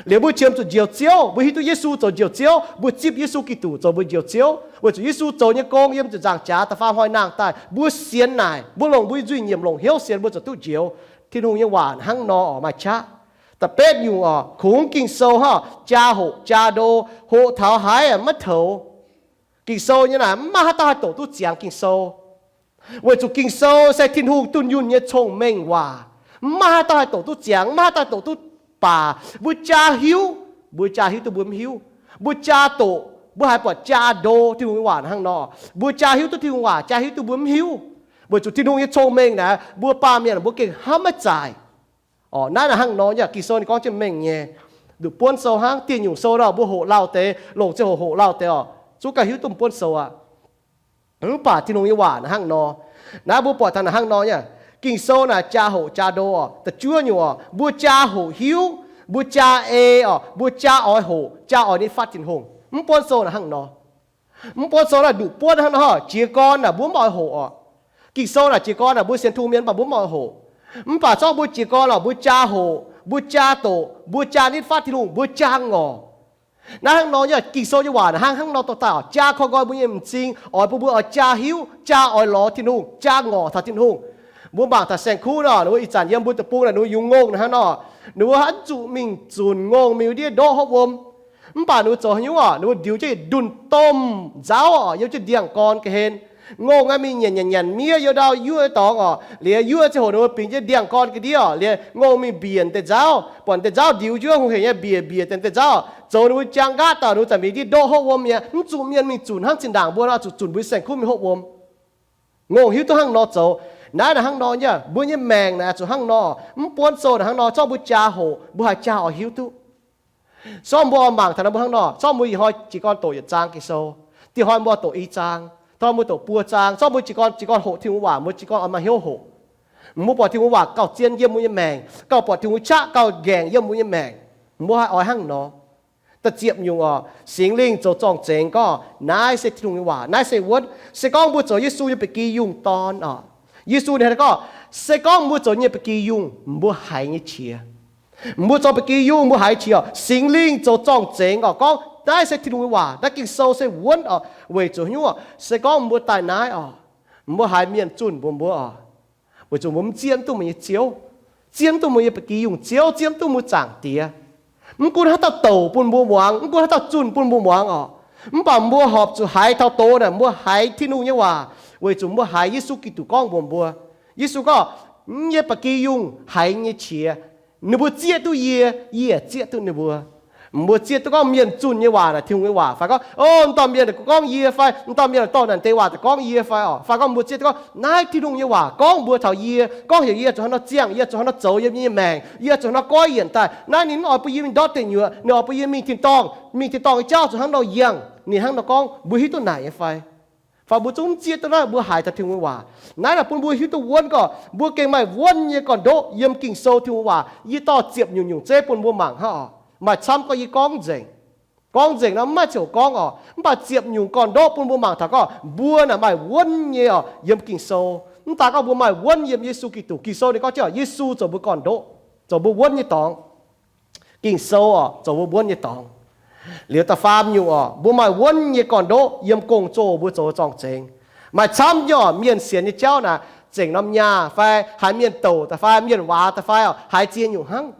Liuz mbuo qiemx zuqc njoux Ziouv, mbuo hiuv duqv Yesu zoux njoux Ziouv, mbuo zipv Yesu Giduc zoux mbuo njoux Ziouv. Weic zuqc Yesu zoux nyei gong yiem ziepc nzaangc jaax da'faam hnoi nangh daaih, mbuo sienx naaic, mbuo longc mbuo nyei nzuih nyiemc longc hnyouv sienx mbuo zoux duqv njoux. Tin-Hungh nyei waac hnangv nor oc, maaih qaqv. Da'betv nyungc oc, kungx Ging-Sou hnangv jaa hoqc jaa ndo, hoqc taux haaix maiv toux. Ging-Sou nyei naaic mv maaih haaix dauh haih doqc duqv ziangx Ging-Sou. Weic zuqc Ging-Sou se Tin-Hungh dunh yunh nyei cong-mengh waac. Mv maaih haaix dauh haih doqc duqv ziangx, mv maaih haaix dauh haih doqc duqv baac. Mbuo jaa hiuv, mbuo jaa hiuv duqv mbuo mv hiuv. Mbuo jaa doqc, mbuo haiz buatc jaa ndo Tin-Hungh nyei waac hnangv nor. Mbuo jaa hiuv duqv Tin-Hungh waac, jaa hiuv duqv mbuo mv hiuv. Weic zuqc Tin-Hungh nyei cong-mengh naaic, mbuo baamh mienh mbuo gengh hnamv maiv zaaic. Orqc, naaiv naaic hnangv nor nyei. Ging-Sou ninh gorngv jienv mengh nyei. Nduqc buonv sou hnangv, dieh nyungc sou nor mbuo hoqc lauh deix, longc ziangh hoc hoqc lauh deix oc, zungv ganh hiuv duqv mv buonv sou aqv. Mv baac Tin-Hungh nyei waac naaic hnangv nor. Naaiv mbuo buatc taux naaic hnangv nor nyei. Ging-Sou naaic jaa hoqc jaa ndo oc. Da'juov nyungc oc, mbuo jaa hoqc hiuv, mbuo jaa ei oc, mbuo jaa oix hoqc, jaa oix nitv fatv Tin-Hungh. Mv buonv sou naaic hnangv nor. Mv buonv sou naaic nduqc buonv hnangv nor, jiez gorn naaic mbuo mv oix hoqc oc. Ging-Sou naaic jiez gorn naaic mbuo sienx Tin-Hungh mienh mv baac mbuo mv oix hoqc. Mv baac zorqv mbuo jiez gorn oc, mbuo jaa hoqc, mbuo jaa doqc, mbuo jaa nitv fatv Tin-Hungh, mbuo jaa ngorc. Naaiv hnangv nor nyei. Ging-Sou nyei waac naaic hnangv, hnangv nor dorh daaih oc, jaa koi nqoi mbuo nyei m'zing, oix bun mbuo oix jaa hiuv, jaa oix lorz Tin-Hungh, jaa ngorc taux Tin-Hungh. Mbuo mangc taux saeng-kuv nor, ninh mbuo ih zanc yiem mbuo deic-bung naaic ninh mbuo yungz ngongh naaic hnangv nor, ninh mbuo haaix zuqc mingh zunc ngongh mingh ndiev ndoqv hopv wuom. Mv baac ninh mbuo zoux haaix nyungc oc, ninh mbuo ndiux jienv ndunh domh nzauv oc, yiem jienv ndiangx-gorn ga'hlen. Ngongh naaiv mingh nyanc nyanc nyanc miev, youh ndau yuoqv dorngx oc. Liuz yuoqv ziangh hoc ninh mbuo bingx jienv ndiangx-gorn ga'ndiev oc. Liuz ngongh mingh mbiec deix nzauv, buatc deix nzauv ndiux jienv hungh hec nyei mbiec mbiec deix nzauv, zoux ninh mbuo jaang nqaatv dauh, ninh mbuo zanc mingh ndiev ndoqv hopv wuom mi'aqv. Mv zuqc mienh mingh zunc hnangv zinh ndaangc mbuo nor zuqc zunc mbuo nyei saeng-kuv mingh hopv wuom. Ngongh hiuv duqv hnangv nor zoux. Naaiv naaic hnangv nor nyei, mbuo nyei maengc naaic zuqc hnangv nor. Mv buonv sou naaic hnangv nor, zorqv mbuo jaa hoqc, mbuo haaix jaa oix hiuv duqv. Zorqv mbuo oix mangc taux naaiv mbuo hnangv nor, zorqv mbuo ih hnoi jiez gorn doqc yietc zaang Ging-Sou, dieh hnoi mbuo doqc i zaang, hnoi mbuo doqc buo zaang, zorqv mbuo jiez gorn, jiez gorn hoqc Tin-Hungh waac, mbuo jiez gorn oix maaih hnyouv hoqc. Mbuo buatc Tin-Hungh waac gauh zien yiem mbuo nyei maengc, gauh buatc Tin-Hungh qaqv gauh nqaengc yiem mbuo nyei maengc. Mbuo haih oix hnangv nor. Da'ziepc nyungc oc, Singx Lingh zoux zorng-zengx gorngv naaiv se Tin-Hungh nyei waac, naaiv se wuonv. Se gorngv mbuo zoux Yesu nyei ba'gi yungh dorn oc. Yesu ninh gorngv, se gorngv mbuo zoux nyei ba'gi yungh, mbuo haiz nyei qiex. Mbuo zoux ba'gi yungh mbuo haiz qiex oc. Singx Lingh zoux zorng-zengx oc, gorngv naaiv se Tin-Hungh nyei waac, naaiv Ging-Sou se wuonv oc. Weic zuqc hnyouv oc, se gorngv mbuo daaih naaiv oc, mbuo haiz mienh zunh mbuox mbuo oc, weic zuqc mbuo mv zieqv duqv mbuo nyei Ziouv, zieqv duqv mbuo nyei ba'gi yungh Ziouv, zieqv duqv mbuo Zaangc Diex. Mv gunv haaix dauh douc bun mbuo muangx, mv gunv haaix dauh zunh bun mbuo muangx oc, mv baac mbuo horpc zuqc haiz taux doz naaic, mbuo haiz Tin-Hungh nyei waac, weic zuqc mbuo haiz Yesu Giduc gorngv mbuox mbuo. Yesu gorngv, yie nyei ba'gi yungh haiz nyei qiex. Ninh mbuo zieqv duqv yie, yie zieqv duqv ninh mbuo. Mbuo zieqv duqv gorngv mienh zunh nyei waac naaic Tin-Hungh nyei waac fai gorngv, o, m'dauh mienh gorngv yie fai m'dauh mienh dorh naaic deix waac daaih gorngv yie fai oc, fai gorngv mbuo zieqv duqv gorngv naaiv Tin-Hungh nyei waac gorngv mbuox taux yie, gorngv heuc yie zuqc hnangv nor ziangh, yie zuqc hnangv nor zoux yiem yie nyei maengc, yie zuqc hnangv nor goiv yienc daaih. Naaiv ninh mv oix bun yie mingh ndortv deic nyuoqc, ninh oix bun yie mingh tin dorngh, mingh tin dorngh nyei jauv zuqc hnangv nor yangh. Ninh hnangv nor gorngv, mbuo hiuv duqv naaic nyei fai? Fai mbuo zungv zieqv duqv naaiv, mbuo haiz taux Tin-Hungh nyei waac. Naaiv naaic bun mbuo hiuv duqv wuonv gorqv, mbuo gengh maaih wuonv nyei gorn-ndoqv yiem Ging-Sou Tin-Hungh waac. Yie dorh ziepc nyungc nyungc zeiv bun mbuo mangc hnangv oc. Maaih camv gorngv yie gorngv nzengc. Gorngv nzengc nor mv maaih ziouc gorngv oc. Mv baac ziepc nyungc gorn-ndoqv bun mbuo mangc taux gorngv mbuo naaic maaih wuonv nyei oc yiem Ging-Sou. Mv daaih gorngv mbuo maaih wuonv yiem Yesu Giduc. Ging-Sou ninh gorngv jienv oc, Yesu zoux mbuo gorn-ndoqv, zoux mbuo wuonv nyei dorngx. Ging-Sou oc, zoux mbuo wuonv nyei dorngx. Liuz da'faam nyungc oc, mbuo maaih wuonv nyei gorn-ndoqv yiem gong-zoh mbuo zoux zorng-zengx. Maaih camv nyei oc, mienh sienx nyei jauv naaic, zengc norm nyaah fai haiz mienh douc daaih fai mienh waaz daaih fai oc, haiz ziex nyungc hnangv.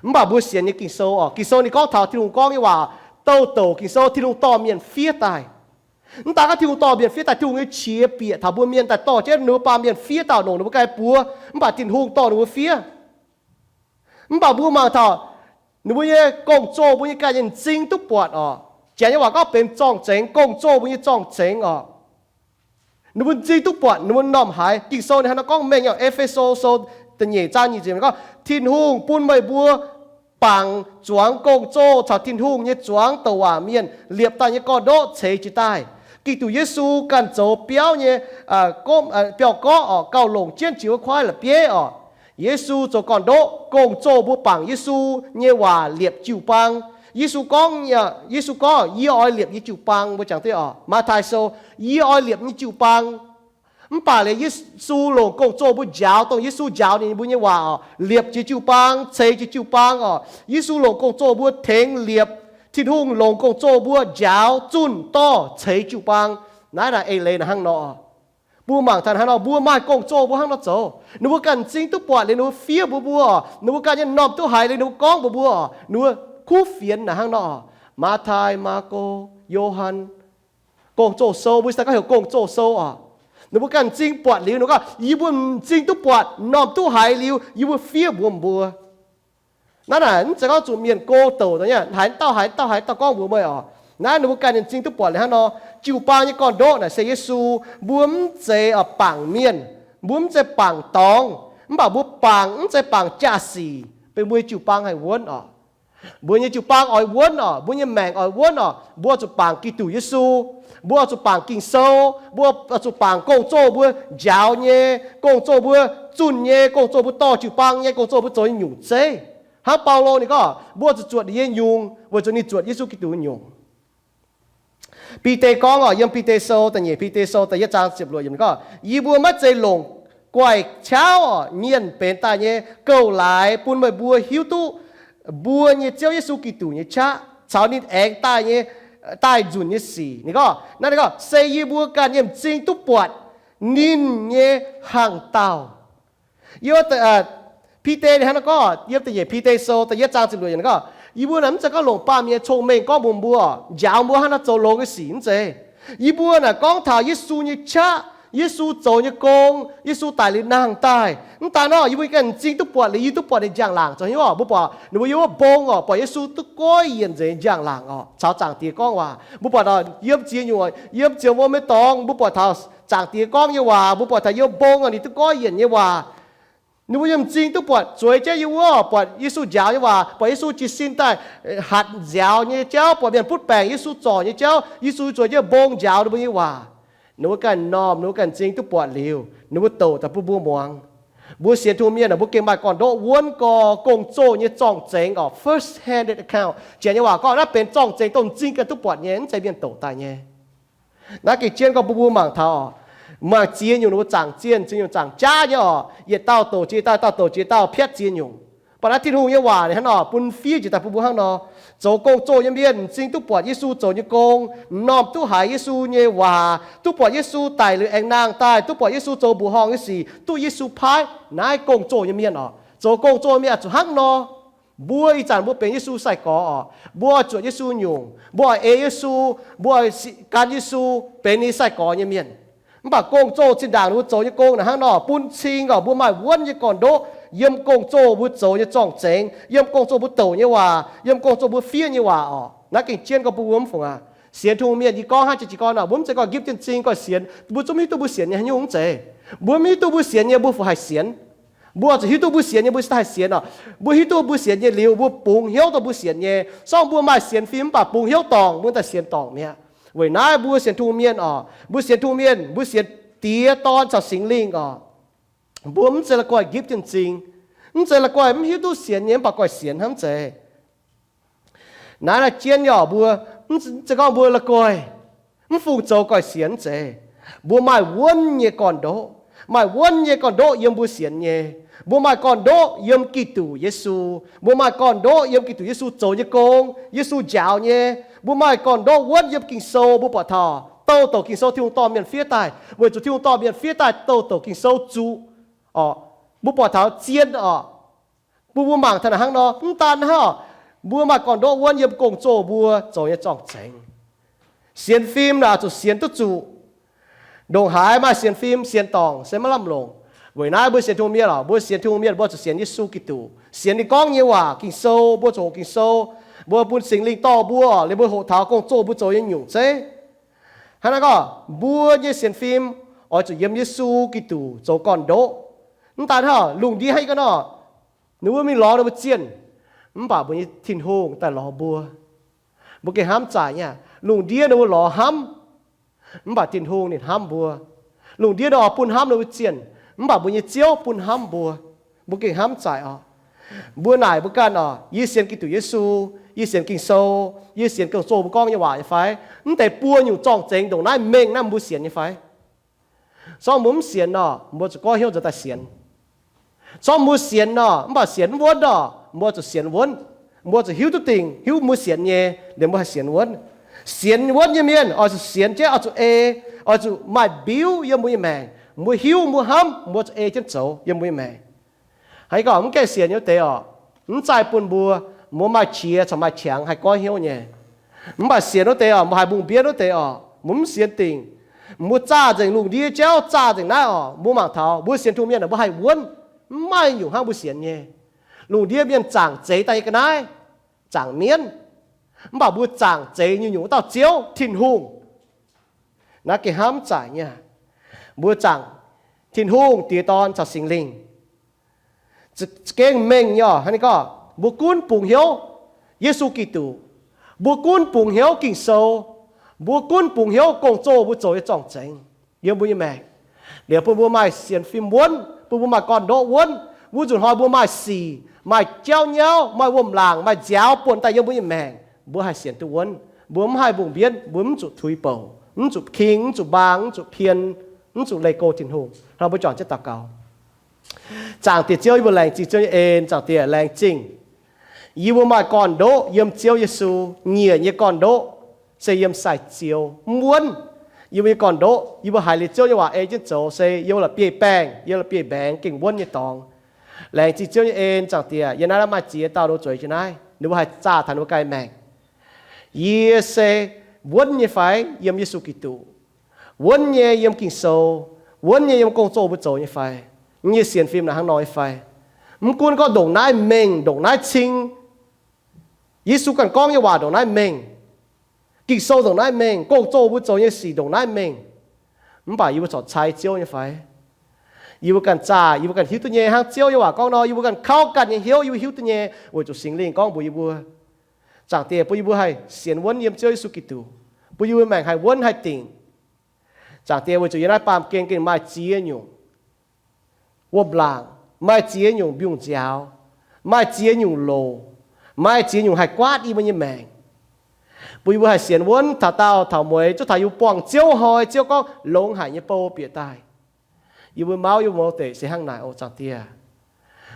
Mv baac mbuo sienx nyei Ging-Sou oc, Ging-Sou ninh gorngv taux Tin-Hungh gorngv nyei waac, douh douc Ging-Sou Tin-Hungh dorh mienh fiev daaih. Mv daaih gorngv Tin-Hungh dorh mienh fiev daaih, Tin-Hungh nyei qiex bieqc taux mbuo mienh daaih dorh jienv ninh mbuo baamh mienh fiev dauh longc ninh mbuo ganh buoz, mv baac Tin-Hungh dorh ninh mbuo fiev. Mv baac mbuo mangc taux ninh mbuo nyei gong-zoh, mbuo nyei ganh nyei m'zing duqv buatc oc. Janx nyei waac gorngv benx zorng-zengx, gong-zoh mbuo nyei zorng-zengx oc. Ninh mbuo m'zing duqv buatc, ninh mbuo m'normh haiz. Ging-Sou ninh hnangv naaiv gorngv mengh nyei oc, E^fe^so Sou da'nyeic zaang nyic ziepc gorngv, Tin-Hungh bun meih mbuo bangc zuangx gong-zoh caux Tin-Hungh nyei zuangx douc waac mienh liepc daaih nyei gorn-ndoqv ceix jiez daaih. Giduc Yesu ganh zoux biauv nyei biauv-gorqv oc, gauh longc jienv jiex wuov kuaaiv la'bieiv oc. Yesu zoux gorn-ndoqv, gong-zoh mbuo bangc Yesu nyei waac liepc jiu-baang. Yesu gorngv, Yesu gorngv, Yie oix liepc yie jiu-baang. Mbuo jangx duqv oc, Matv^tai Sou, Yie oix liepc nyei jiu-baang. Mv baac liuz Yesu longc gong-zoh mbuo njaaux, dongh Yesu njaaux ninh mbuo nyei waac oc, liepc jiex jiu-baang, ceix jiex jiu-baang oc. Yesu longc gong-zoh mbuo tengx liepc. Tin-Hungh longc gong-zoh mbuo njaaux, zunh, dorh, ceix jiu-baang. Naaiv naaic eix leiz naaic hnangv nor. Mbuo mangc taux hnangv nor, mbuo maaih gong-zoh mbuo hnangv nor zoux. Ninh mbuo ganh m'zing duqv buatc liuz ninh mbuo fiev mbuox mbuo oc. Ninh mbuo ganh nyei m'normh duqv haiz liuz ninh mbuo gorngv mbuox mbuo oc. Ninh mbuo kuv fienx naaic hnangv nor oc. Matv^tai, Maako, Yo^han, Gong-Zoh Sou, mbuo se gorngv heuc Gong-Zoh Sou oc. Ninh mbuo ganh m'zing buatc liuz ninh mbuo gorngv, yie mbuo m'zing duqv buatc, m'normh duqv haiz liuz yie mbuo fiev mbuox mbuo. Naaiv naaic mv zeiz gorngv zuqc mienh go douc nyei, haiz dauh haiz dauh haiz dauh gorngv mbuox meih oc. Naaiv ninh mbuo ganh nyei m'zing duqv buatc liuz hnangv nor. Jiu-baang nyei gorn-ndoqv naaic se Yesu. Mbuo mv zeiz bangc mienh, mbuo mv zeiz bangc dorngx, mv baac mbuo bangc mv zeiz bangc jaa-sic, benx mbuo nyei jiu-baang haih wuonv oc. Mbuo nyei jiu-baang oix wuonv oc, mbuo nyei maengc oix wuonv oc, mbuo zuqc bangc Giduc Yesu. Mbuo zuqc bangc Ging-Sou, mbuo zuqc bangc gong-zoh mbuo njaaux nyei, gong-zoh mbuo zunh nyei, gong-zoh mbuo dorh jiu-baang nyei, gong-zoh mbuo zoux nyei nyungc zeiv. Hnangv Baulo ninh gorngv, mbuo zuqc zuotc ninh nyei nyungc weic zuqc ninh zuotc Yesu Giduc nyungc. Bide gorngv oc, yiem Bide Sou da'nyeic, Bide Sou da'yietv zaang ziepc luoqc yiemc gorngv, yie mbuo maiv zeiz longc guaix-qauv oc, mienh benx daaih nyei gouv-laaix bun meih mbuo hiuv duqv mbuo nyei Ziouv Yesu Giduc nyei qaqv caux ninh aengx daaih nyei, daaih nzunc nyei sic. Ninh gorngv naaiv, ninh gorngv se yie mbuo ganh nyei m'zing duqv buatc ninh nyei hangc dauh. Yie, Bide ninh hnangv naaiv gorngv, yiem da'nyeic Bide Sou da'yietv zaang ziepc luoqc yiemc gorngv, yie mbuo naaic mv zeiz gorngv longc baamh mienh nyei cong-mengh gorngv mbuox mbuo, njaaux mbuo hnangv naaiv zoux longx nyei sic, mv zeiz. Yie mbuo naaic gorngv taux Yesu nyei qaqv, Yesu zoux nyei gong, Yesu daic liuz nangh daaih. Mv daan nor, yie mbuo ganh m'zing duqv buatc liuz, yie duqv buatc ninh njang-laangc zoux hnyouv oc. Mbuo buatc ninh mbuo yiem wuov mbong oc, buatc Yesu duqv goiv yienc nzengc njang-laangc oc, caux Zaangc Diex gorngv waac. Mbuo buatc yiem ziex nyungc, yiem ziouc wuom nyei dorngx, mbuo buatc taux Zaangc Diex gorngv nyei waac, mbuo buatc taux yiem mbong oc, ninh duqv goiv yienc nyei waac. Ninh mbuo yiem m'zing duqv buatc zueiz jienv yiem wuov, buatc Yesu njaaux nyei waac, buatc Yesu jiez sin daaih hatc nziaaux nyei jauv, buatc mienh butv baengc, Yesu zorc nyei jauv, Yesu zueiz jienv mbong njaaux ninh mbuo nyei waac. Ninh mbuo ganh m'normh, ninh mbuo ganh m'zing duqv buatc liuz, ninh mbuo douc daaih bun mbuo muangx. Mbuo sienx Tin-Hungh mienh aah, mbuo gengh maaih gorn-ndoqv wuonv gorx, gong-zoh nyei zorng-zengx oc, first hand account. Janx nyei waac gorngv naaiv benx zorng-zengx dongh m'zing ganh duqv buatc nyei, mv zeiz mienh douc daaih nyei. Naaiv gengh jienv gorngv bun mbuo mangc taux oc, mangc ziex nyungc ninh mbuo zaangc zienh, ziex nyungc zaangc jaav nyei oc. Yietc dauh douc jiex daaih, dauh douc jiex dauh, piatv ziex nyungc. Mv baac naaiv Tin-Hungh nyei waac ninh hnangv nor bun fiev njiec daaih bun mbuo hnangv nor. Zoux gong-zoh nyei mienh m'zing duqv buatc Yesu zoux nyei gong, m'normh duqv haiz Yesu nyei waac, duqv buatc Yesu daic liuz aengx nangh daaih, duqv buatc Yesu zoux mbuoqc horngh nyei sic, duqv Yesu paaiv. Naaiv gong-zoh nyei mienh oc, zoux gong-zoh mienh oix zuqc hnangv nor. Mbuo ih zanc mbuo benx Yesu sai-gorx oc, mbuo oix zuotc Yesu nyungc, mbuo oix ei Yesu, mbuo oix gan Yesu, benx ninh sai-gorx nyei mienh. Mv baac gong-zoh zinh ndaangc ninh mbuo zoux nyei gong naaic hnangv nor bun cing oc, mbuo maaih wuonv nyei gorn-ndoqv yiem gong-zoh mbuo zoux nyei zorng-zengx, yiem gong-zoh mbuo douc nyei waac, yiem gong-zoh mbuo fiev nyei waac oc. Naaiv gengh jienv gorngv bun mbuo mv fungc aqv. Sienx Tin-Hungh mienh, yie gorngv hnangv jiex jiex gorn oc, mbuo mv zeiz gorngv nqipv jienv m'zing gorngv sienx, mbuo zungv mv hiuv duqv mbuo sienx nyei haaix nyungc, mv zeiz. Mbuo mv hiuv duqv mbuo sienx nyei mbuo fu haih sienx. Mbuo zuqc hiuv duqv mbuo sienx nyei mbuo haih sienx oc. Mbuo hiuv duqv mbuo sienx nyei liuz, mbuo bungx hnyouv dongh mbuo sienx nyei. Sorng mbuo maaih sienx fim mv baac bungx hnyouv dorngc, mbuo daaih sienx dorngc mi'aqv. Weic naaiv mbuo sienx Tin-Hungh mienh oc, mbuo sienx Tin-Hungh mienh, mbuo sienx Diex, Dorn caux Singx Lingh oc. Mbuo mv zeiz la'guaih nqipv jienv m'zing, mv zeiz la'guaih mv hiuv duqv sienx nyei mv baac goiv sienx hnangv, mv zeiz. Naaiv naaiv jienv nyei oc, mbuo mv zeiz gorngv mbuo la'guaih mv fungc zoux goiv sienx, mv zeiz. Mbuo maaih wuonv nyei gorn-ndoqv, maaih wuonv nyei gorn-ndoqv yiem mbuo sienx nyei. Mbuo maaih gorn-ndoqv yiem Giduc Yesu. Mbuo maaih gorn-ndoqv yiem Giduc Yesu zoux nyei gong, Yesu njaaux nyei. Mbuo maaih gorn-ndoqv wuonv yiem Ging-Sou. Mbuo buatc taux douc douc Ging-Sou Tin-Hungh dorh mienh fiev daaih, weic zuqc Tin-Hungh dorh mienh fiev daaih douc douc Ging-Sou zuqc oc. Mbuo buatc taux zien oc. Mbuo, mbuo mangc taux naaic hnangv nor, mv daan hnangv, mbuo maaih gorn-ndoqv wuonv yiem gong-zoh mbuo zoux nyei zorng-zengx. Sienx fim naaic zuqc sienx duqv zuqc. Ndongc haaix maaih sienx fim sienx dorngc se maiv lamh longc. Weic naaiv mbuo sienx Tin-Hungh mienh oc, mbuo sienx Tin-Hungh mienh mbuo zuqc sienx Yesu Giduc, sienx ninh gorngv nyei waac Ging-Sou, mbuo zuqc hoqc Ging-Sou, mbuo bun Singx Lingh dorh mbuo oc, liuz mbuo hoqc taux gong-zoh mbuo zoux nyei nyungc zeiv. Hnangv naaiv gorngv mbuo nyei sienx fim oix zuqc yiem Yesu Giduc zoux gorn-ndoqv. Mv daan hnangv lungh ndiev hnangv yie gorngv nor, ninh mbuo mingh lorz ninh mbuo zienh, mv baac mbuo nyei Tin-Hungh daaih lorz mbuo. Mbuo gengh hnamv zaaic nyei aqv. Lungh ndiev ninh mbuo lorz hnamv, mv baac Tin-Hungh ninh hnamv mbuo. Lungh ndiev ninh oix bun hnamv ninh mbuo zienh, mv baac mbuo nyei Ziouv bun hnamv mbuo. Mbuo gengh hnamv zaaic oc. Mbuo naaic mbuo ganh oc, yie sienx Giduc Yesu, yie sienx Ging-Sou, yie sienx gong-zoh mbuo gorngv nyei waac nyei fai? Mv deix buo nyungc zorng-zengx ndongc naaiv mengh naaiv mbuo sienx nyei fai? Sorng mbuo mv sienx nor, mbuo zuqc goiv hnyouv nzuonx daaih sienx. Sorng mbuo sienx nor, mv baac sienx mv wuonv nor, mbuo zuqc sienx wuonv. Mbuo zuqc hiuv duqv dingc, hiuv mbuo sienx nyei, liemh mbuo haih sienx wuonv. Sienx wuonv nyei mienh oix zuqc sienx jienv, oix zuqc ei, oix zuqc maaih mbiuv yiem mbuo nyei maengc. Mbuo hiuv, mbuo hnamv, mbuo zuqc ei jienv zoux yiem mbuo nyei maengc. Hnangv yie gorngv, mv gaengh sienx nyei wuov deix oc, mv zaih bun mbuo, mbuo maaih qiex caux maaih qangx haih goiv hnyouv nyei. Mv baac sienx wuov deix oc, mbuo haiz mbungh mbienv wuov deix oc, mbuo mv sienx dingc. Mbuo zaah nzengc lungh ndiev jauv, zaah nzengc naaiv oc, mbuo mangc taux mbuo sienx Tin-Hungh mienh mbuo haih wuonv, mv maaih nyungc hnangv mbuo sienx nyei. Lungh ndiev mienh zaangc zeix daaih nyei ga'naaiv, zaangc mienv, mv baac mbuo zaangc zeix nyungc-nyungc wuov dauh Ziouv Tin-Hungh. Naaiv gengh hnamv zaaic nyei. Mbuo zaangc Tin-Hungh, Diex, Dorn caux Singx Lingh. Za'gengh mengh nyei oc, hnangv ninh gorngv, mbuo gunv bungx hnyouv Yesu Giduc, mbuo gunv bungx hnyouv Ging-Sou, mbuo gunv bungx hnyouv gong-zoh mbuo zoux nyei zorng-zengx yiem mbuo nyei maengc, liuz bun mbuo maaih sienx fim wuonv, bun mbuo maaih gorn-ndoqv wuonv, wuov nzunc hnoi mbuo maaih sic, maaih jauv nyauv, maaih wuom-laangc, maaih nziaaux buonc daaih yiem mbuo nyei maengc, mbuo haih sienx duqv wuonv. Mbuo mv haih mbungh mbienv, mbuo mv zuqc tuix bouc, mv zuqc king, mv zuqc mbaang, mv zuqc pien, mv zuqc leih go Tin-Hungh. Hnangv mbuo juangc jienv daux gaux. Zaangc Diex Ziouv, yie mbuo laengz zingh Ziouv nyei en. Zaangc Diex, laengz zingh yie mbuo maaih gorn-ndoqv yiem Ziouv Yesu. Nyiec nyei gorn-ndoqv se yiem sai-ziou, mv wuonv. Yie mbuo nyei gorn-ndoqv, yie mbuo haiz liuz Ziouv nyei waac ei jienv zoux, se yie mbuo la'bieiv-baengh, yie mbuo la'bieiv-mbaengx gengh wuonv nyei dorngx. Laengz zingh Ziouv nyei en. Zaangc Diex, yiem naaiv maaih ziex dauh ninh mbuo zueiz jienv naaiv, ninh mbuo haih zaah taux ninh mbuo ganh maengc. Yie se wuonv nyei fai yiem Yesu Giduc, wuonv nyei yiem Ging-Sou, wuonv nyei yiem gong-zoh mbuo zoux nyei fai? Yie nyei sienx fim naaic hnangv nor nyei fai? Mv gunv gorngv ndongc naaiv mengh, ndongc naaiv cing, Yesu ganh gorngv nyei waac ndongc naaiv mengh, Ging-Sou ndongc naaiv mengh, gong-zoh mbuo zoux nyei sic ndongc naaiv mengh, mv baac yie mbuo corc cai Ziouv nyei fai? Yie mbuo ganh zaah, yie mbuo ganh hiuv duqv nyei hnangv Ziouv nyei waac gorngv nor, yie mbuo ganh kauv ganh nyei hnyouv yie mbuo hiuv duqv nyei, weic zuqc Singx Lingh gorngv mbuox yie mbuo. Zaangc Diex, bun yie mbuo haih sienx wuonv yiem Ziouv Yesu Giduc, bun yie mbuo maengc haih wuonv haih dingc. Zaangc Diex, weic zuqc yiem naaiv baamh gen gengh maaih ziex nyungc wuom-laangc, maaih ziex nyungc mbiungc-nziaaux, maaih ziex nyungc loc, maaih ziex nyungc haih guaatv yie mbuo nyei maengc, bun yie mbuo haih sienx wuonv taux daauh taux mueiz, zuov taux yie mbuo buangh Ziouv hnoi, Ziouv gorngv longx haic nyei bou bieqc daaih, yie mbuo mauv yie mbuo mouz deic se hnangv naaic oc. Zaangc Diex,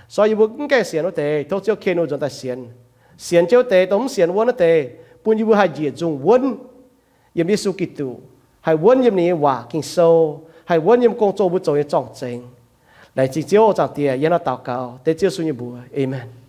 se yie mbuo mv gaengh sienx wuov deix, tov Ziouv ken wuov nzuonx daaih sienx. Sienx jienv wuov deix, dongh mv sienx wuonv wuov deix, bun yie mbuo haih njiec nzungh wuonv yiem Yesu Giduc, haih wuonv yiem ninh nyei waac Ging-Sou, haih wuonv yiem gong-zoh mbuo zoux nyei zorng-zengx. Laengz zingh Ziouv oc. Zaangc Diex, yie hnangv naaiv daux gaux dengv Ziouv Yesu nyei mbuox. Aamen.